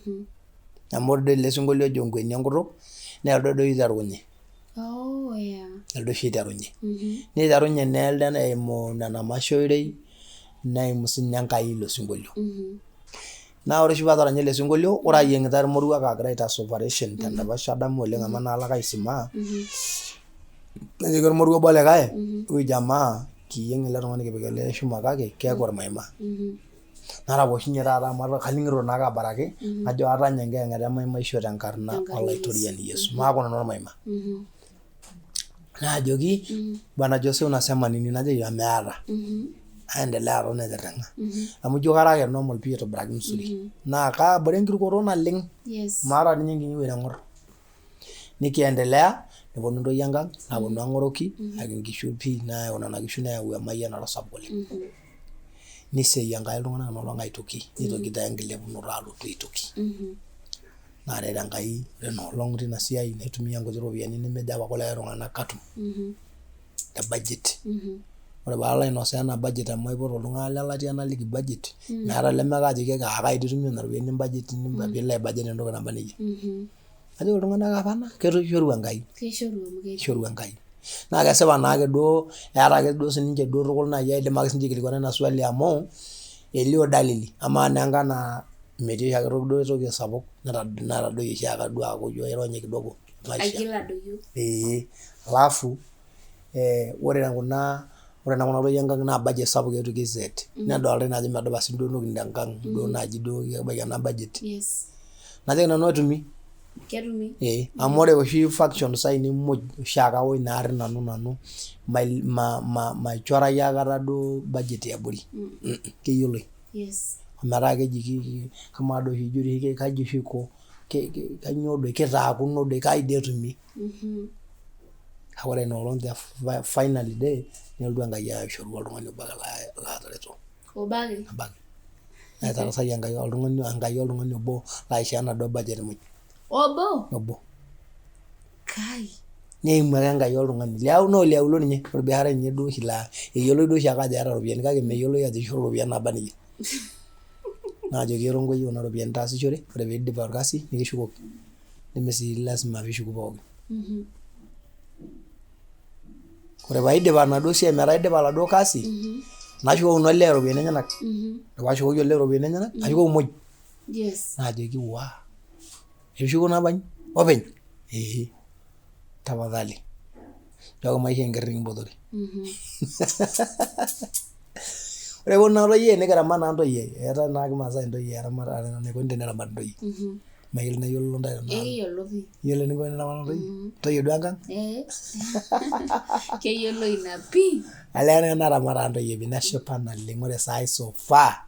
Amu ore doi ele sinkolio ojo nkueni enkutuk naa elde doi oiterunye. Oh yeah. Elde oshi oiterunye. Niterunye naa elde eimu nena mashoorei neimu siininye Enkai ilo sinkolio. Naa ore oshi paataranya ele sinkolio, ore ayieng'ita irmoruak aagira aitaas operation tendapash adamu oleng amu enaalo ake aisimaa, najoki ormoruo obo likae, huyu jamaa kiyieng ele tung'ani kipik ele shuma kake keeku ormaima. Naraposhunye taata amu kaning'ito naake abaraki, najo atanya enkiyang'et emaimaisho tenkarna olaitoriani Yesu. Maaku nanu ormaima. Naajoki, bwana Jose unasema nini? Najoki meeta. Aendelea aton aitirring'a. Amu ijo kara ake normal pii aitobiraki mzuri. Naa kaabore enkirukoto naleng. Yes. Maata ninye enkinyi wueji naing'or. Nikiendelea, neponu ntoyie enkang, naponu ang'oroki, ayaki nkishu pii nayau nena kishu neyau emayianata sapuk oleng. Niseyie Enkai iltung'anak ina olong aitoki, nitoki taa enkilepunoto alotu aitoki. Naaret Enkai ore ina olong tina siai naitumia nkuti ropiyiani nemejo apa kulikae tung'anak katum te budget. Ore paalo ainosaa ena budget amu aipoto iltung'anak lelatia naliki budget, meeta lemekaajoki ake aa kai dii itumie nena ropiyiani ni budget piilo ai budget entoki naba nejia. Najoki iltung'anak hapana, kishoru Enkai. Keishoru amu ketii. Kishoru Enkai. Naa kesipa naake duo eeta ake duo sininche duo tukul naaji aidim ake sininche aikilikuana ina swali amu elio dalili. Amaa naa enkang naa metii oshiake toki duo toki sapuk netadoyie oshiake duo aaku ijo aironyi kidogo maisha. Aigil adoyio. Ee. Alafu ore kuna ore naa kuna toyie enkang naa budget sapuk eetuoki ai set. Nedoltae naa ajo medupa sii duo ntokitin tenkang duo naaji duo kebaiki ena budget. Yes. Najoki nanu etumi. Ketumi. Ee, amu ore oshi factions ainei muj oshiake aosh naarri nanu nanu maichoraki aikata duo budget eabori. Keyioloi. Yes. Ometaa keji kamaa doi oshi ijo kaji oshi iko kainyoo doi kitaakuno doi kai doi etumi. Kake ore ina olong the finally day nelotu Enkai aishoru oltung'ani obo ake laatareto. Obo ake? Obo ake. Naitarasaki Enkai oltung'ani Enkai oltung'ani obo laishoo enaduo budget muj. Obo? Obo. Kai. Neimu ake Enkai oltung'ani. Liau naa oliaulo ninye, orbiasharai ninye duo oshi laa eyioloi duo oshiake ajo eeta iropiyiani kake meyioloi ajo eishoru iropiyiani naaba nejia. Naajoki etongoyie kuna ropiyiani taasishore, ore piidip orkasi nikishukoki. Neme sii lazima piishuku pookin. Ore paidip enaduo siai metaa aidipa oladuo kasi, nashukoki naa olee iropiyiani enyenak. Ore paashukoki olee iropiyiani enyenak, nashukoki muj. Yes. Naajoki waa, etushukuo nabo openy? Ee. Tafadhali. Nchooki maishoo enkerr nikimpotore. Ore eponu nena toyie nikiramat naa ntoyie, eetae naa kimaasai ntoyie eramatare enaikoni teneramati ntoyie. Mayiolo tenaa iyiololo ntae tenakata. Ekiyiolo pii. Iyiolo eninko teniramat ntoyie? Ntoyie duo enkang? Ee. Keyiolo ina pii. Olee naramat ntoyie pii neshipa naleng. Ore saai so far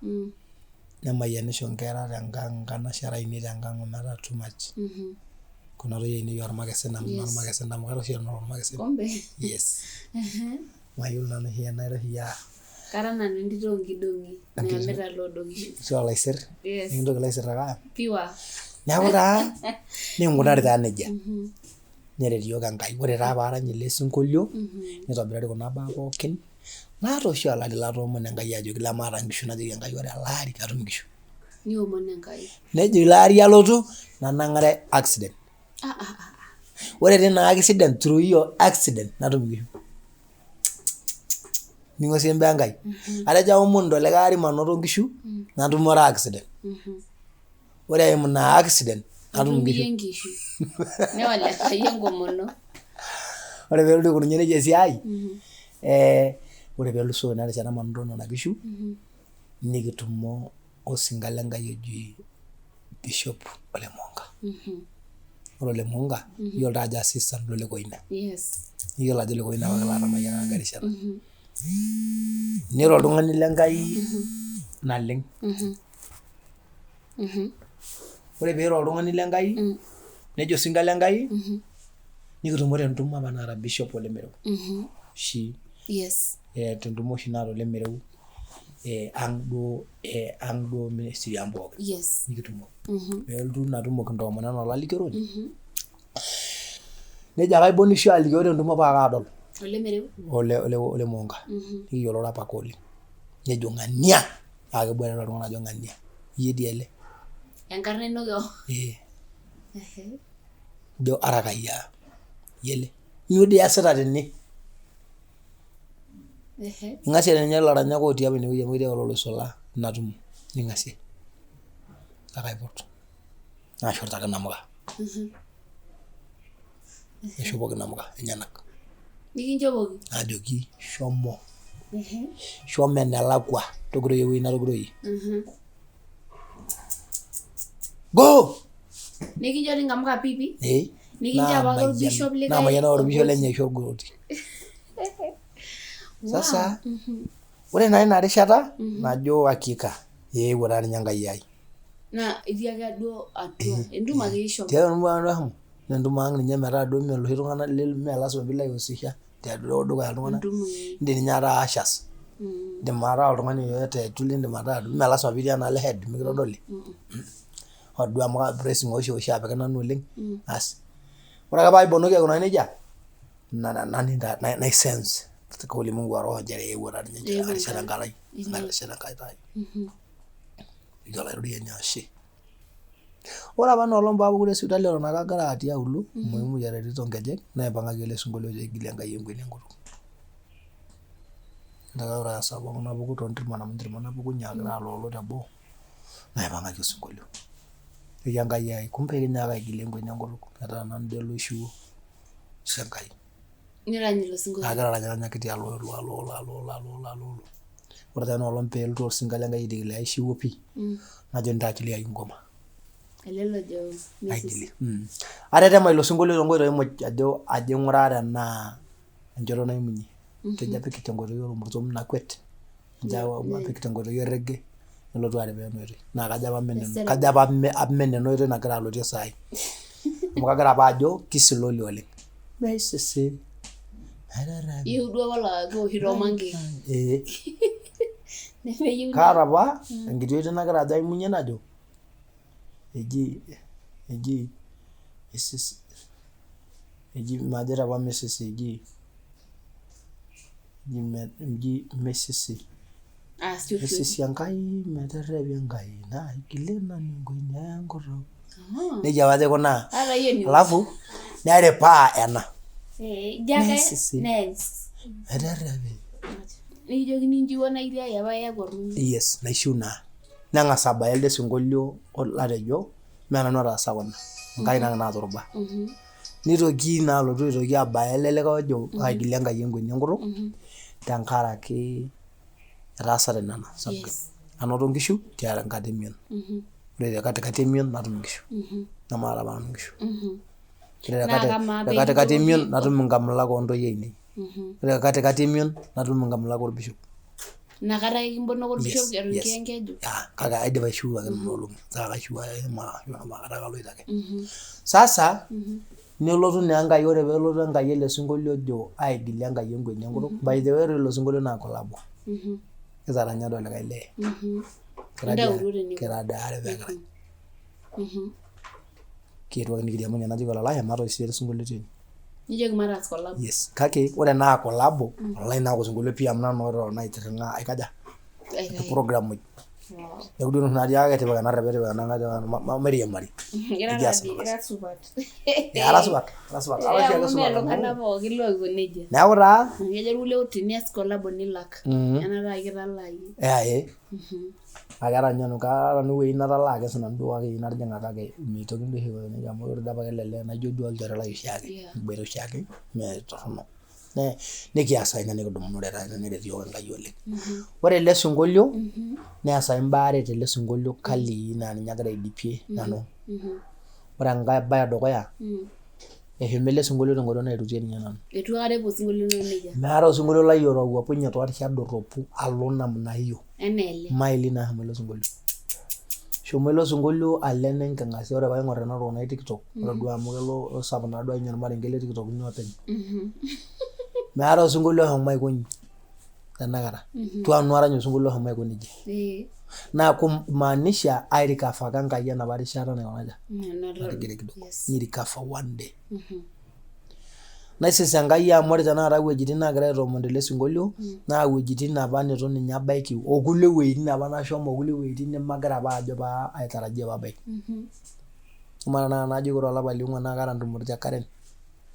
nemayianisho nkera tenkang, nkanashera ainei tenkang ometaa too much. Kuna toyie ainei ormakesen amu ormakesen amu kara oshi nanu ormakesen. Kumbe. Yes. Mayiolo nanu oshi enaira oshi aa. Kara nanu entito oonkidong'i nayamita loodong'isho. Entito olaisir. Yes. Nikintoki ilaisir ake aayam. Pure. Neeku taa nikinkunari taa nejia. Neret iyiok Enkai. Ore taa paarany ele sinkolio nitobirari kuna baa pookin. Naata oshi olari latoomono Enkai ajoki lemaata nkishu najoki Enkai ore ele ari katum inkishu. Niomon Enkai. Nejo ilo ari alotu nanang'are accident. Ore tina accident through hiyo accident natum inkishu. Ning'o sii imbaa Enkai. Atejo aomonu tolikae ari manoto inkishu natumore accident. Ore eimu ina accident natum Nitum iyie inkishu. nkishu. Newal Enkai enkomono. Ore peelotu aikununye nejia esiai eh, ore peelusoo ina rishata manoto nena kishu nikitumo osinka le Nkai oji Bishop Ole Munga. Ore Ole Munga iyiolo taa ajo assistant lole Koina. Yes. Niyiolo ajo Ole Koina apake laatamayiana enkae rishata. Niro oltung'ani le Nkai naleng. Ore peiro oltung'ani le Nkai nejo osinka le Nkai nikitumo tentumo apa naata Bishop Ole Mereu oshi Yes. eh, tentumo oshi naata Ole Mereu eh, ang duo eh, ang duo ministry ang pookin Yes. nikitumo peelotu ina tumo kintoomona enaa olalikioroni nejo ake aibonisho alikio tentumo paa kaadol Ole Mereu. ole ole ole Munga nikiyioloro apake oleng nejo ng'ania naa keboitare oltung'ani ajo ng'ania iyie dii ele Enkarna ino kewon. ee ijo arakayia iyie ele nyoo dii iyasita tene ing'asie ninye ilaranyak otii apa inewueji amu ketii apa loloisulaa ina tumo ning'asie kake aipot naashurtaki inamuka naishopoki inamuka enyenak Nikinchopoki. najoki shomo shomo enelakua togiroi ewueji natogiroyie go Nikinchori nkamuka piipi. ee Nikincho apake orbishop likae. naamayiana orbishop lenye aisho orgoti sasa ore naa ina rishata najo hakika eewuo taa ninye Enkai ai Naa itii ake duo atua. Entumo ake ishomo. tiatua entumo ang ashomo naa entumo ang ninye metaa duo mee iloshi tung'anak mee lasima piilo aihusisha tiatua dukuya iltung'anak Entumo. indim ninye ataa ushers indim ataa oltung'ani yeyote tu lindim ataa mee lasima piitii enaalo e head mikitodoli ore duo amu ka pressing oshi oshi apiki nanu oleng asi ore ake paibonoki aikunaki nejia nai sense katika ulimwengu wa roho nchere eewuo taa ninye Eewuo erishata Enkai. Enkai ena rishata Enkai taa ejo olaitoriani ashe. Ore apa ina olong paapuku te sipitali eton ake agira atii auluo inoshi moyiaritin toonkejek naipang'aki ele sinkolio ojo aigilie Enkai enkueni enkutuk. Ore esaa pookin napuku toontirman amu ntirman apukunyie agira aloolo teboo naipang'aki osinkolio. Nejo Enkai ai kumbe kinyaaka aigilie enkueni enkutuk metaa nanu dii oloishiwuo ashe Enkai. Nirany ilo sinkolio. Agira aranyiranyaki tialo alo alo alo alo. Ore taa ena olong peelotu osinka le Nkai aidikili aishiwuo pii najo ntaachiliai engoma. Ele lojo Aigilie. Atetema ilo sinkolio toonkoitoi muj ajo ajo aing'uraa tenaa enchoto naimunyie. Kejo apik tenkoitoi ormurtum nakwet, nejo apik tenkoitoi e reggae nelotu aripaa ena oitoi. Naa kajo apa kajo apa amen ena oitoi nagira alotie saai. Amu kagira apa ajo kislowly oleng. Meisisi. Iyieu duo apa laa keoshi toomankei. Ee. Nemeyieu Kaata apa enkiti oitoi nagira ajo aimunyie najo eji eji isisi eji majo apa misisi eji eji misisi misisi Enkai meterrepi Enkai naigilie nanu enkueni enkutuk. Nejia apa ajo aikunaa. Alafu neripaa ena. Ijo ake Misisi. nees. Meterrepi. Nikijokini inchiwuo naa itiaki apa iyaku ormunyui. Yes, naishiu naa. Neng'as abaya elde sinkolio latejo mee nanu otaasa kuna, Enkai nake naaturuba. Nitoki naa alotu aitoki abaya ele likae ojo aigilie Enkai enkueni enkutuk tenkaraki etaasate nena sapukin. Anoto nkishu tenkata emion. Ore te katikati emion natum inkishu. Nemaata apa nanu inkishu. Ore te katikati emion natum inkamulak oontoyie ainei. Ore te katikati emion natum inkamulak orbishop. Inakata ake kimbonoko orbishop eton kiya enkeju. Kake aidipa aishiu ake nena olong'i. Taa kaishiu ake makata kaloito ake. Sasa nelotu naa Enkai ore peelotu Enkai ele sinkolio ojo aigilie Enkai enkueni enkutuk. By the way ore ilo sinkolio naa collabo. Kitaranya doi olikae lee. Kira dii aare pekirany. Kietuo ake nikiriamunye najoki olalashe matoosh siiyie ele sinkolio tine. Nijoki mataas collab. Yes, kake ore enaa collabo olai naa osinkolio pii amu nanu oota naitirring'a aikaja Aitayu. program muj. Wow. Neeku duo enoshi natii ake tipika ena rrepe tipika ena nkae tipika ena mairiamari. Ira Nikias taadi- ina ira supat. Eh, ara supat, ara supat. Ara oshiake Amu mee supat amu- iltung'anak pookin looiko nejia. Neeku taa Kejo irkulie tenias collabo nilak. Enataa kitalaa iyie. eh ee. Kake kaata ninye nanu kaata nanu ewueji natalaa ake sinanu duo akeyie natijing'a kake meitoki duo oshi aiko nejia amu ore dii apake ele lee naijo duo olchore lai oshiake. Yeah. Kiboita oshiake mee torrono. Nikias ina nikidumunore taa ina neret iyiook Enkai oleng. Ore ele sinkolio neesaki imbaa are tele sinkolio kalii naa ninye agira aidipie nanu. Ore enkae bae edukuya eshomo ele sinkolio tenkoitoi nairutie ninye nanu. Eitu aikata epuo osinkolio lino nejia. Meetae osinkolio lai otawuapunye toorishat dorropu alo namna hiyo. Enaa ele. Maili naashomo ilo sinkolio. Eshomo ilo sinkolio alo enenking'asia ore paing'or ena toki naji tiktok ore duo amu kelo sapuk naa duo ninye ormarenke le tiktok ninye openy. Meetae osinkolio oshomo aiko inji tenakata. Itu nanu arany osinkolio oshomo aiko nejia. Naa kumaanisha airecovaka Enkai enapa rishata naikuna aja? Natigire kidogo. Nirecover one day. Naisis Enkai amu ore tenakata wuejitin naagira aitoomon tele sinkolio naa wuejitin apa neitu ninye abaiki o kulie wuejitin apa nashomo o kulie wuejitin nemagira apa ajo paa aitarajia paabaiki. Amaa tenakata najoki ore olapa liong'uan naa kaata ntumoritin te Karen.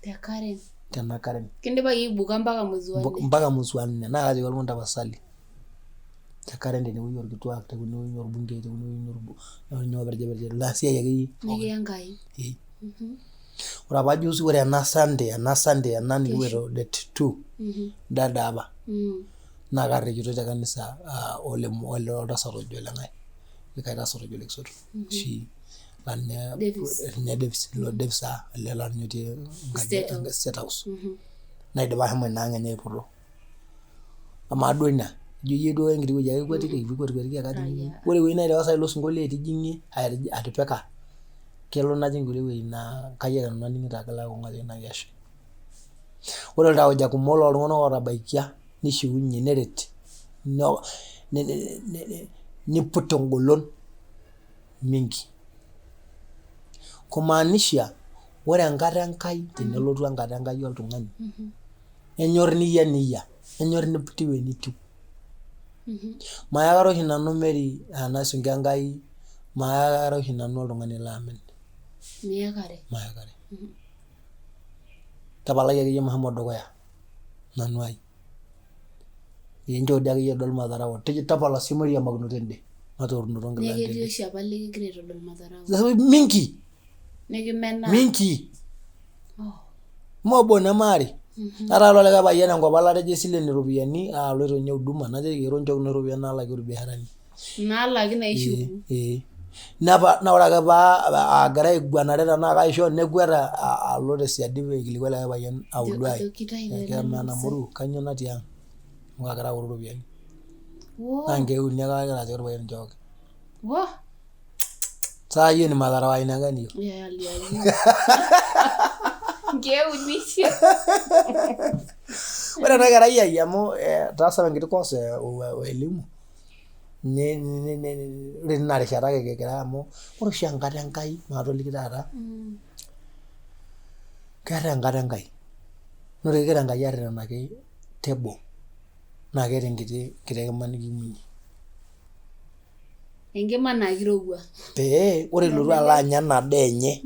Te Karen. Tena Karen. Kindipaki aibuka mpaka mwezi wa nne. Mpaka mwezi wa nne naa kajoki oltung'ani tapasali te Karen tenewueji orkituak tenewueji orbungei tenewueji nyoo perjeperje ina siai akeyie. Nikiya Enkai. Ee. Ore apa juzi ore ena Sunday ena Sunday ena nikipoito date 2 dada apa naa kaarrikito te kanisa ole oltasat ojo oleng'ae likae tasat ojo Olekisotu oshi laa ninye Davis. ninye Davis ilo Davis aa ele laa ninye otii enkaji State House. State House naidipa ashomo ina ang enye aipoto. Amaa duo ina ijo iyie duo enkiti wueji ake ikuetiki pikuetikwetiki ake ajing ore ewueji naitewa sai ilo sinkolio etijing'ie atipika kelo najing kulie wuejitin naa Enkai ake nanu naning'ito agilaki kewon ajoki nai ashe. Ore iltauja kumok loltung'anak ootabaikia nishiunye neret niput engolon mingi. Kumaanisha ore enkata Enkai tenelotu enkata Enkai oltung'ani enyor niyia niyia, enyor nitiu enitiu. Mayakata oshi nanu Mary enasunka Enkai, mayakata oshi nanu oltung'ani laamen. Miyakare. Mayakare. Tapalai akeyie mashomo dukuya nanu ai. Inchoo dii akeyie adol madharau. Tapala sii mairiamakinoto ende. Matoorunoto Neeku nkilani ketii tende. oshi apa likigira aitodol madharau. Mingi. Nikimenaa. Mingi. Oh. Mme obo neme aare. Ata ilo likae payian enkop latejo aisilen iropiyiani aloito ninye huduma najoki ero nchooki nanu iropiyiani nalakie orbiasharani. Naalaki naishuku. Ee. Napa naa ore ake paa agira aiguanare tenaa kaisho nekwet alo tesiadi aikilikuan likae payian audu ai. Ajo kitayu taa Amaa ena moruo kainyoo natii ang' amu kaagira aoru iropiyiani. Naa nkeek uni ake agira ajoki orpayian nchooki. Wah. Saa hiyo ni madharau aina gani hiyo? Ya hali ya juu. Nkeek uni isho. Ore ena kerai ai amu etaasa apa enkiti course e elimu ore tina rishata ake kigira amu ore oshi enkata Enkai maatoliki taata keetae enkata Enkai. Naa ore kigira Enkai arretenaki tebo naa keeta enkiti kima nikimunyie. Enkima naa kirowua. Pee ore ilotu alo anya ena daa enye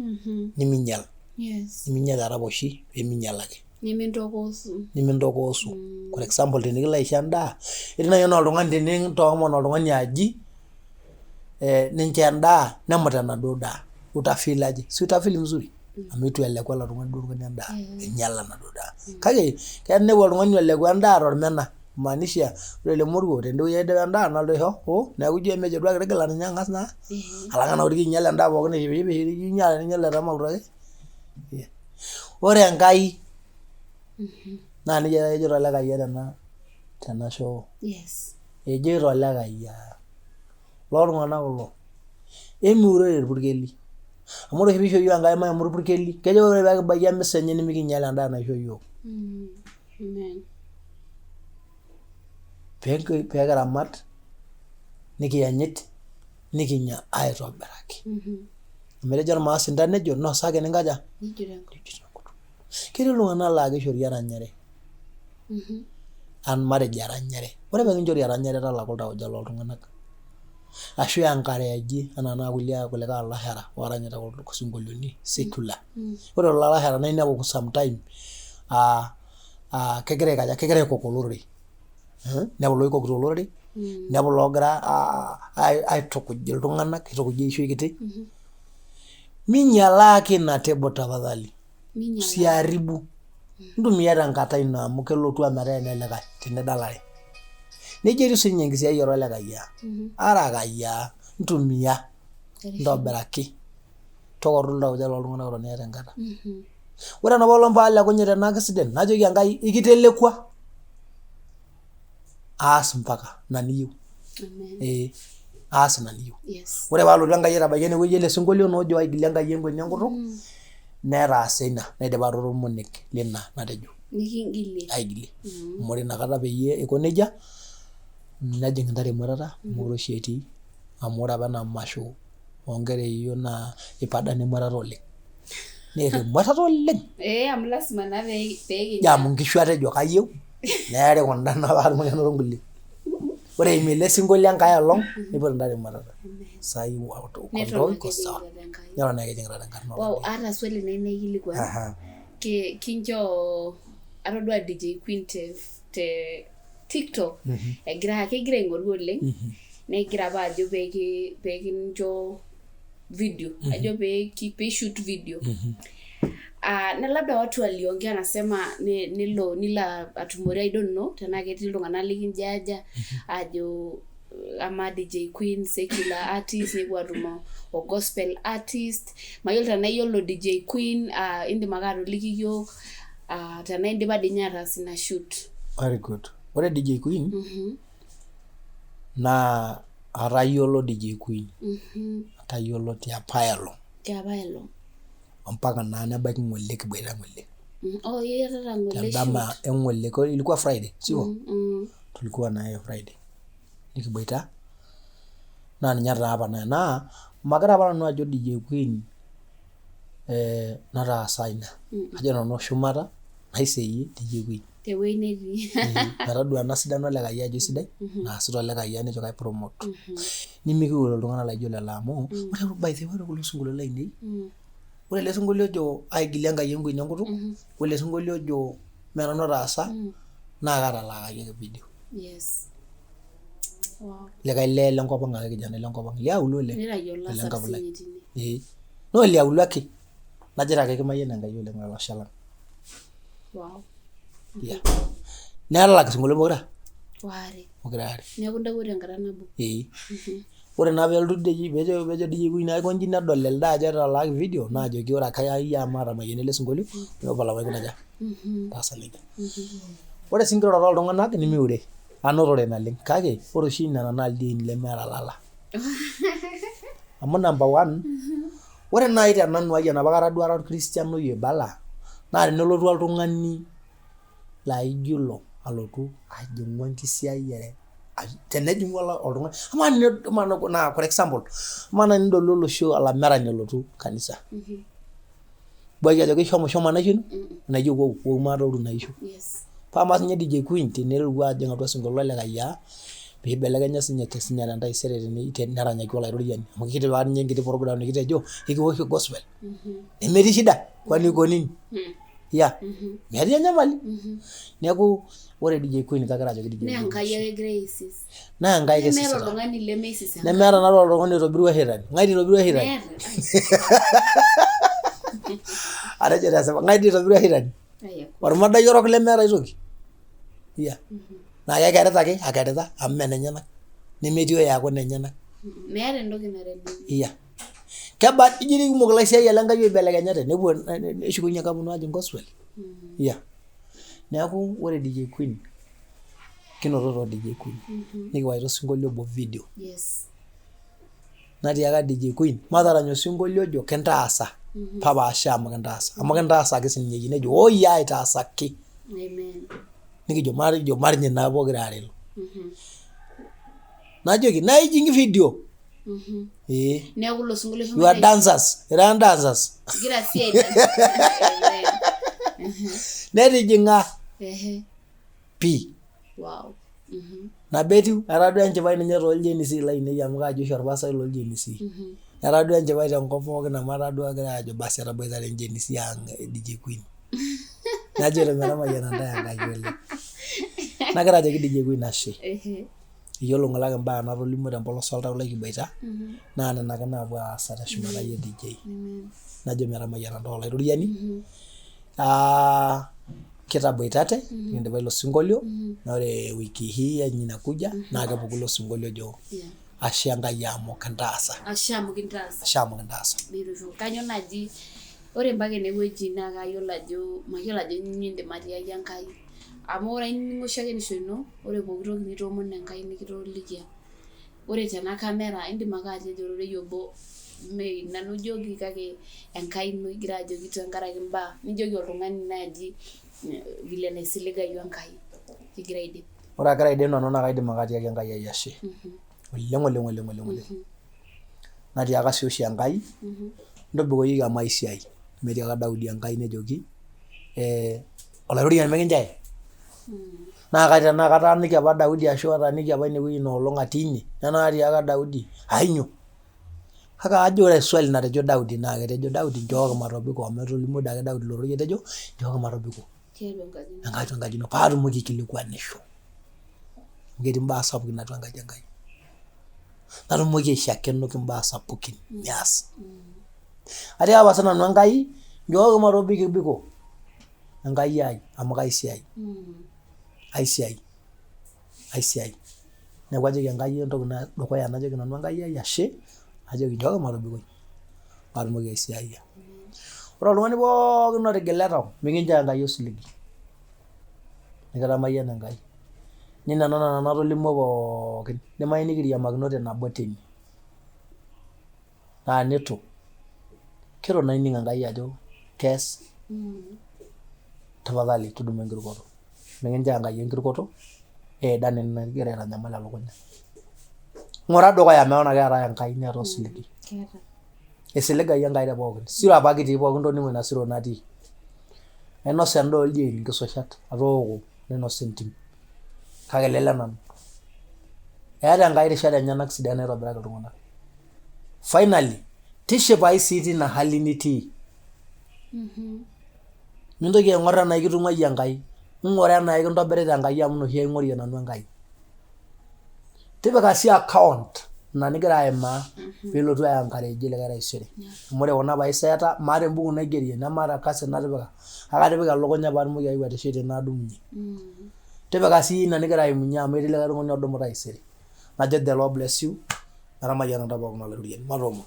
niminyial. Yes. Niminyial eraposhi peminyial ake. Nimintokosu. Nimintokosu. For example tenikilo aisho endaa, etii naaji enaa oltung'ani tenintoomon oltung'ani aji nincho endaa nemut enaduo daa. Utafeel aje? Si utafeel mzuri? Amu eitu eleku ele tung'ani duo oltung'ani endaa, einyiala enaduo daa. Kake keya ninepu oltung'ani oleku endaa tormena. Kumaanisha ore ele moruo tende wueji aidipa endaa nalotu aisho hoo neeku ijo emejo duo ake tigila ninye ang'as naa alang ena nikinyial endaa pookin aishipishipish nijo inyiala ninyial etamakuto ake. Ore Enkai naa nejia taa ejoito ele payian tena show. Yes. Ejoito ele payian loo tung'anak kulo emiurore irpurkeli amu ore oshi piisho iyiook Enkai maimu irpurkeli kejo ore pee kibaiki emisa enye nemikinyial endaa naisho iyiook. Amen. Pee kiramat nikiyanyit nikinya aitobiraki. Amu etejo irmaasinta nejo inosaki ninkaja? Nijut enkutuk. Ketii iltung'anak laa kishori eranyare an matejo eranyare, ore pee kinchori eranyare talaku iltauja loltung'anak ashu enkare aji anaa naa kulie kulikae alashara ooranyita isinkolioitin secular. Ore lelo alashara naa inepu sometime kegira aikaja, kegira aikok olorere, inepu iloikokito olorere, inepu iloogira aitukuj iltung'anak, aitukuj eishoi kiti. Minyialaa ake ina table tafadhali, usiharibu, ntumia tenkata ino amu kelotu ometaa enelikae tenidalare. Nejia etiu siininye enkisiayiare olekayiaa, arakayiaa, ntumia ntobiraki, tokoru iltauja loltung'anak eton iyata enkata. Ore enapa olong paalekunye tena accident najoki Enkai ikitelekua aas mpaka ina niyieu. Ee aas ina niyieu. Ore paalotu Enkai aitabaiki enewueji ele sinkolio naa ojo aigilie Enkai enkwenia enkutuk netaasa ina naidipa anoto ormonek lina natejo. Nikingilie. Aigilie. Amu ore inakata peyie aiko nejia nejing intare emuatata mekure oshi etii amu ore apa ena masho oonkera e yieyio naa eipadana emuatata oleng. Neeta emuatata oleng. Ee amu lasima naa pee ijo amu nkishu atejo kayieu neeri kunda naa paatumoki anoto nkulie. Ore eimu ele sinkolio enkae olong niput intare emuatata. Sai Neton ake iko sawa. ejing'ita Enkai. Neton ake ejing'ita tenkarna Wow, aata swali nayieu naikilikuan. Kinchoo atodua DJ Queen te, te TikTok egira kegira aing'oru oleng negira apa ajo pee pekincho video ajo pee pee shoot video. Na labda watu waliongea wanasema nilo nilo atumore I don't know tenaa ketii iltung'anak likinjaja ajo ama DJ Queen secular artist nepuo atumo o gospel artist mayiolo tenaa iyiolo DJ Queen indim ake atoliki iyiok tenaa indipa dii ninye ataas ina shoot. Very good. Ore DJ Queen naa atayiolo DJ Queen. Atayiolo tiapaelong. Tiapaelong. Ompaka naa nebaiki ng'ole kiboita ng'ole. Oh, iyatata ng'ole shoot. Tendama e ng'ole ilikuwa Friday, sio? Tulikuwa naye Friday. Nikiboita naa ninye taa apa naa magira apa nanu ajo DJ Queen nataasa ina. Ajo nanu shumata naiseyie DJ Queen. Tewueji netii. Metadua ena sidano olekayiaa ajo eisidai naasita olekayiaa nejo kai promote. Nimikiure iltung'anak laijo lelo amu ore by the way ore kulo sinkolioitin lainei ore ele sinkolio ojo aigilie Enkai enkwenia enkutuk ore ele sinkolio ojo mee nanu otaasa naa katalaakaki ake video. Yes. Wow. Likae lee lenkop ang ake kijanai lenkop ang liaulo oleng. Nitayiolo Ole asap Nkapulai. sinye tine. Ee. Naa oliaulo ake. Najo ake kimayian Enkai oleng olashe lang. Wow. Yeah. Nelak isinkolioitin pokira Waare. pokira aare. Neeku intawuo tenkata nabo. Ee. Ore naa peelotu DJ peejo DJ Queen aiko inji nedol elde ajo etalaaki video naajoki ore ake ayie amu maatamayiana ele sinkolio neeku maikuna aja taasa nejia. Ore sii enkiroroto ooltung'anak nimiure anotore naleng kake ore oshi nena naa ildiein lemeeta lala. Amu number one ore naaji te nanu ai enapa kata duo ara orkristianoi oibala naa tenelotu oltung'ani laijo ilo alotu ajing'u enkisiayiare tenejing'u oltung'ani amaa naa for example amaa naaji tenidolu olosho olamerani olotu kanisa ibaiki ajoki shomo shomo enaisho ino enaa ijo wou wou maatooru ina aisho. Paa amaa siininye DJ Queen tenelotu ajing atua osinkolio lolekayiaa peibelekenya siininye tesinye tentaisere neranyaki olaitoriani amu kitipika ninye enkiti program nikitejo ekiwosh gospel nemetii shida kwani iko nini yeah metii enyamali. Neeku ore DJ Queen kagira ajoki DJ Naa Queen Enkai ake egira aisis. naa Enkai ake Nemeeta esisita. oltung'ani lemeisis Enkai. Nemeeta naa oltung'ani oitobirua shetani. Ng'ae dii oitobirua shetani? Meeta. Atejo tesipa, ng'ae dii oitobirua shetani? Ai, Ormodai orok lemeeta aitoki. Yeah. Naa kekerita ake akerita amu menenyenak. Nemetii oyaku inenyenak. Meeta entoki naretu. Yeah. Keba ijo dii kumok ilaisiayiak lenkai oibelekenyate nepuo neshukunye ake aponu ajing gospel. Yeah. Neeku ore DJ Queen kinotote o DJ Queen nikiwaita osinkolio obo video. Yes. Natiaka DJ Queen matarany osinkolio ojo kintaasa papaasha amu kintaasa amu kintaasaki sininye iyie nejo oo yie aitaasaki. Amen. Nikijo matejo matinyik naa pokira aare ilo. Najoki naa ijing video. Ee. Neeku ilo sinkolio You are dancers. Ira dancers. Igira sii aidance. Amen. Netijing'a pii. Wow. Nabo etiu, etaa duo enchipai ninye tooljenisi lainei amu kaaji oshi olpastai loljenisi. Etaa duo enchipai tenkop pookin amu etaa duo kegirai aajo basi etaboitare enjenisi ang DJ Queen. Najoito metamayiana intae Enkai oleng. Nagira ajoki DJ Queen ashe. Iyiolo ng'ole ake imbaa natolimuo tempolos oltau lai kiboita naa nena ake naapuo aasa teshumata iyie DJ. Najo metamayiana intae Olaitoriani. Kitaboitate nikindipa ilo sinkolio naa ore wiki hii yenye inakuja naa kepuku ilo sinkolio ojo ashe Enkai amu kintaasa. Ashe amu kintaasa. Ashe amu kintaasa. Beautiful. Kanyoo naaji ore mpaka enewueji naa kayiolo ajo mayiolo ajo nyoo indim atiaki Enkai amu ore ainining'o shakenisho ino ore pooki toki nitoomono Enkai nikitolikia. Ore tena camera indim ake atejo ororei obo mee nanu ijoki kake Enkai ino igira ajoki tenkaraki imbaa nijoki oltung'ani naaji vile naisiligayu Enkai igira aidip. Ore agira aidip nanu naa kaidim ake atiaki Enkai ai ashe oleng oleng oleng oleng oleng. Natiaka sii oshi Enkai ntobikoyioki amu aisiai. Amu etiaka Daudi Enkai nejoki Olaitoriani mikincho aye. Naa kai tenaa kataaniki apa Daudi ashu ataaniki apa ine wueji ina olong atii ine naa natiaka Daudi ainyio. Kake ajo ore swali natejo Daudi naa ketejo Daudi nchooki matobiko amu etolimuo dii ake Daudi ilo rorei etejo nchooki matobiko atua enkaji ino paatumoki aikilikuanisho. Amu ketii imbaa sapukin atua enkaji e Nkai. Natumoki aishakenoki imbaa sapukin nias. Atiaka apa sinanu Enkai nchooki matobikibiko Enkai ai amu kaisiai, aisiai, aisiai. Neeku ajoki Enkai entoki edukuya najoki nanu Enkai ai ashe, najoki nchooki matobikoi paatumoki aisiayia. Ore oltung'ani pookin otigila tau mikinchoo Enkai osiligi, nikitamayiana Enkai. Nina nena natolimuo pookin, idimayu nikiriamakinote nabo teine naa nitu, keton aning Enkai ajo kees, tafadhali tudumu enkirukoto. Mikinchoo Enkai enkirukoto eida nena nikigira aitanyamal elukunya. Ng'ura dukuya amu eton ake eetae Enkai neetae osiligi. Eisiligayu Enkai te pookin. Siro apa kitii pookin toning'o ina siro natii. Ainosa endaa oldiein nkisushat, atooko nainosa entim kake lele nanu. Eeta Enkai rishat enyenak sidan naitobiraki iltung'anak. Finally, tishipayu sii tina hali nitii. Mintoki aing'or enaa ekitung'uayie Enkai, ing'ura enaa ekintobirita Enkai amu ina oshi aing'orie nanu Enkai. Tipika sii account ina nigira aimaa piilotu ai encourage likae taisere. Amu ore kuna pae seeta maata embuku naigerie nemaata cassette natipika kake atipika elukunya paatumoki ayeu ateshetie nadumunye. Tipika sii ina nigira aimunye amu etii likae tung'ani odumu taisere. Najo the Lord bless you metamayiana intae pookin Olaitoriani. Matoomon.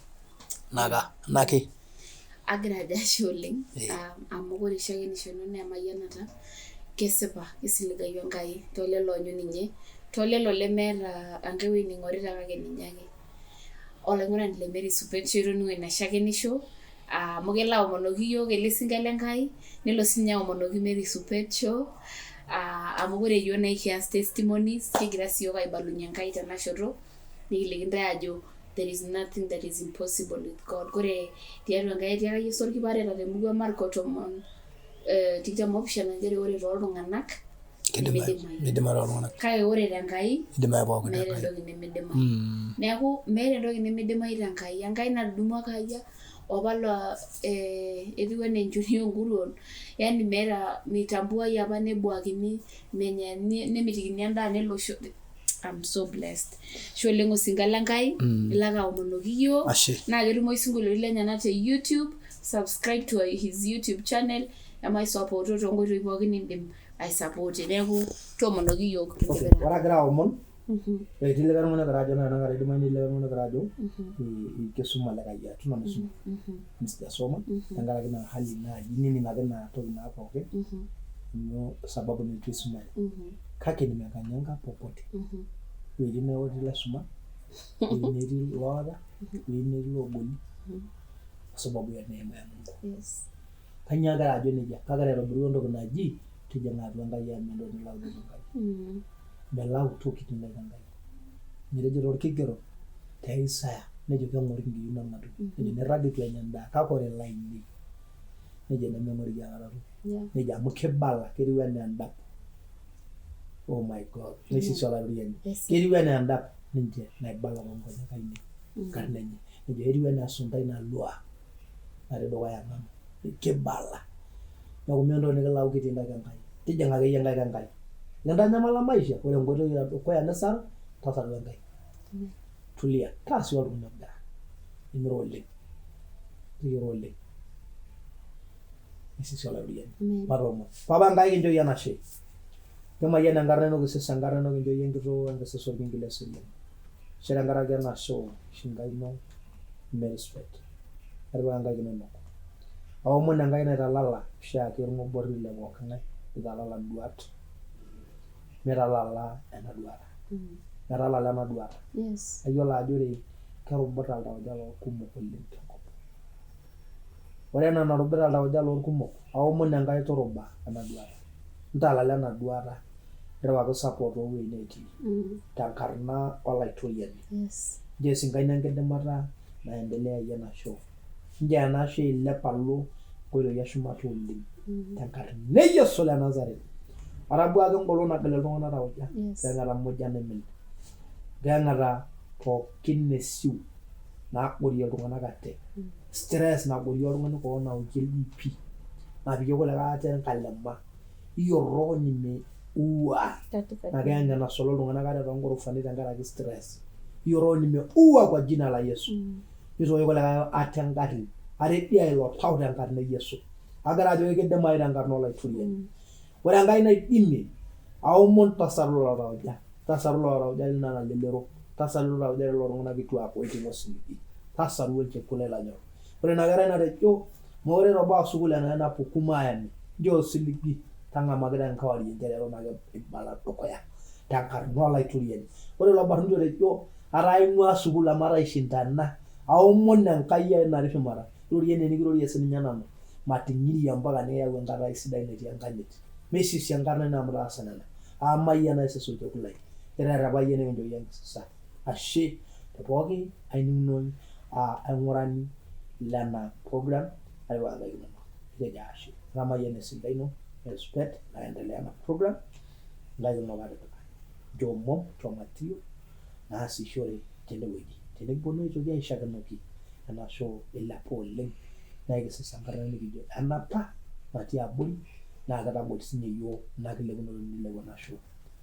Naka nake. Agira ajo ashe oleng amu ore shakenisho ino naa emayianata kesipa kisiligayu Enkai toolelo oonyu ninye toolelo lemeeta enkae wueji ning'orita kake ninye ake. Olaing'urani le Mary Supetisho itoning'o ina shakenisho amu kelo aomonoki iyiook ele sinka le Nkai nelo sininye aomonoki Mary Supetisho amu ore iyiook naa ekias testimonies kigira sii iyiook aibalunye Enkai tena shoto nikiliki intae aajo there is nothing that is impossible with God. Ore tiatua Enkai etiaka Yesu orkipareta tembuku e Marko tomon tikitam oopishana nchere ore tooltung'anak nemidimayu. Midimayu tooltung'anak. Kake ore tenkai Midimayu pookin meeta tenkai. entoki nemidimayu. Neeku meeta entoki nemidimayu tenkai. Enkai natudumua Kaia opa laa etiu enaa enchoni oonkuruon yani meeta meitambuai apa nebuakini menya nemitikini endaa nelo I'm so blessed. Ashe oleng osinka le Nkai, ilo ake aomonoki iyiook. Ashe. Naa ketumoyu isinkolioitin lenyenak te YouTube, subscribe to his YouTube channel, emaisapooto toonkoitoi pookin nindim aisapootie. Neeku toomonoki iyiook. Okay, ore agira aomon, etii likae tung'ani ogira ajo naa tenakata idimayu netii likae tung'ani ogira ajo kisuma likae itu nanu aisuma, mimi sijasoma tenkaraki ina hali naaji nining ake ina toki naa pookin amu sababu neitu aisumare. Kake nimekanyanga popote. Wuejitin neeku etii ilaisumak, wuejitin netii iloota, wuejitin netii iloogoli kwa sababu ya neema ya Mungu. Kainyoo agira ajo nejia? Kagira aitobiru entoki naji tijing'a atua Enkai amu meeta entoki nilau tiatua Enkai. Milau toki nilau Enkai. Etejo torkigerot te Isaya nejo keng'ori nkiyiok orng'atuny. Nejo nirrag eitu enya endaa kake ore ilainei nejo nemeng'oriki aikata toki. Nejia amu kibala ketiu enaa endap. Oh my God. Neisisi olaitoriani. Ketiu enaa endap ninche naibala toonkonyek ainei enkarna enye. Nejo etiu enaa esuntai nalua natii dukuya nanu. Kibala. Neeku meeta entoki nikilau kitii inkaik Enkai. Tijing'a akeyie inkaik Enkai. Ekintanyamala maisha, ore enkoitoi edukuya nisaru, tasaru Enkai. Tulia. Taa sii oltung'ani ogira. Nimiro oleng. Nimiro oleng. Neisisi Olaitoriani. Matoomon. Papa Enkai kincho iyie enashe. Kimayian enkarna ino kisisa enkarna ino kincho iyie enkitoo enkisisa orkingi le seriani. Ashe tenkaraki ena show oshi Enkai ino Mary Spet. Atipika nkaik inonok. Aomon Enkai naitalala oshiake irng'oborri le pooking'ae, nitalala induat, mitalala ena duata. Metalala ena duata. Ayiolo ajo ore kerubita iltauja loolkumok oleng tenkop. Ore ena narubita iltauja loolkumok, aomon Enkai turuba ena duata. Ntalala ena duata, rriwaki support too wuejitin neetii tenkarna Olaitoriani. Nchoo esinkai enkidimata naendeleayie ena show. Nchoo ena show eilep alo nkoitoi eshumata oleng tenkarna e Yesu le Nazareth. Atabuaki engolon nagil iltung'anak tauja, nkiyang'ata muja naimin, nkiyang'ata pookin nesiu naagorie iltung'anak ate, stress nagorie oltung'ani koon aokie BP napikie kulikae ate nkalema, iyiorok nime uwa naa keyang enasolo iltung'anak ate toongorofani tenkaraki stress. Iyiorok nime uwa kwa jina la Yesu. Nitooki kulikae ate engarri, atedia ilo tau tenkarna e Yesu. Agira ajoki kidimayu tenkarna Olaitoriani. Ore Enkai naidimie, aomon tasaru lelo tauja, tasaru lelo tauja lina lelero, tasaru lelo tauja lelo tung'anak kituak oiting'o osiligi, tasaru olchekut lai lanyor. Ore ina kerai natejo meekure aitobaa sukuul enaikash napuku maayami, nchoo osiligi tang'amaki tenkewarie nchere eton ake ibala dukuya tenkarna Olaitoriani. Ore ilo barnoti otejo ataa aing'uaa sukuul amu ataishindana, aomon Enkai ai natii shumata, rorie enaa enikirorie sininye nanu, mating'iria mpaka nikiyau enkata ai sidai natii enkanyit. Meisisi enkarna ino amu itaasa nena. Amayian aisis olchekut lai. Kiterrepa iyie nikincho iyie enkisisa. Ashe te pooki ainining'oni aa aing'urani lena program atipika nkaik inonok. Kitejo ashe. Etamayiana esidai ino respect naendelea ena program nkaik inonok atipika. Nchoo omom, nchoo material naasishore tenewueji. Tenikiponu aitoki aishakenoki ena show ilepa oleng naa ekisisa enkarna nikijo enapa natii abori naa kitagol sinye iyiook ina kilepunoto nilepua ena show.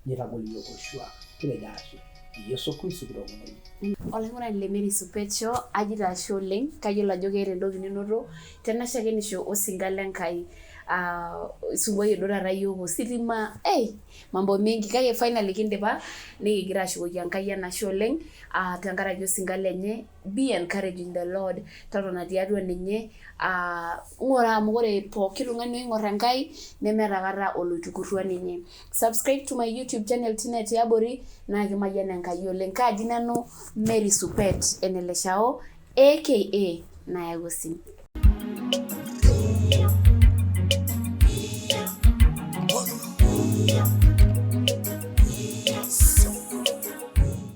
Nitagol iyiook orkuak. Kitejo ashe. Yesu Kristo kitoomono iyie. Olaing'urani le Mary Supet Show, ajito ashe oleng, kayiolo ajo keeta entoki ninoto tena shakenisho osinka le Nkai. Ah, isumbuayie duo taata iyiook ositima, ei mambo mingi kake finally kindipa nikigira ashukoki Enkai enashe oleng ah, tenkaraki osinka lenye. Be encouraged in the Lord, totona tiatua ninye ah, ng'ura amu ore pooki tung'ani oing'or Enkai nemeeta aikata oloitukurrua ninye. Subscribe to my YouTube channel tine tiabori naa kimayian Enkai oleng. Kaaji nanu Mary Supet ene Leshao aka Nayau Osim.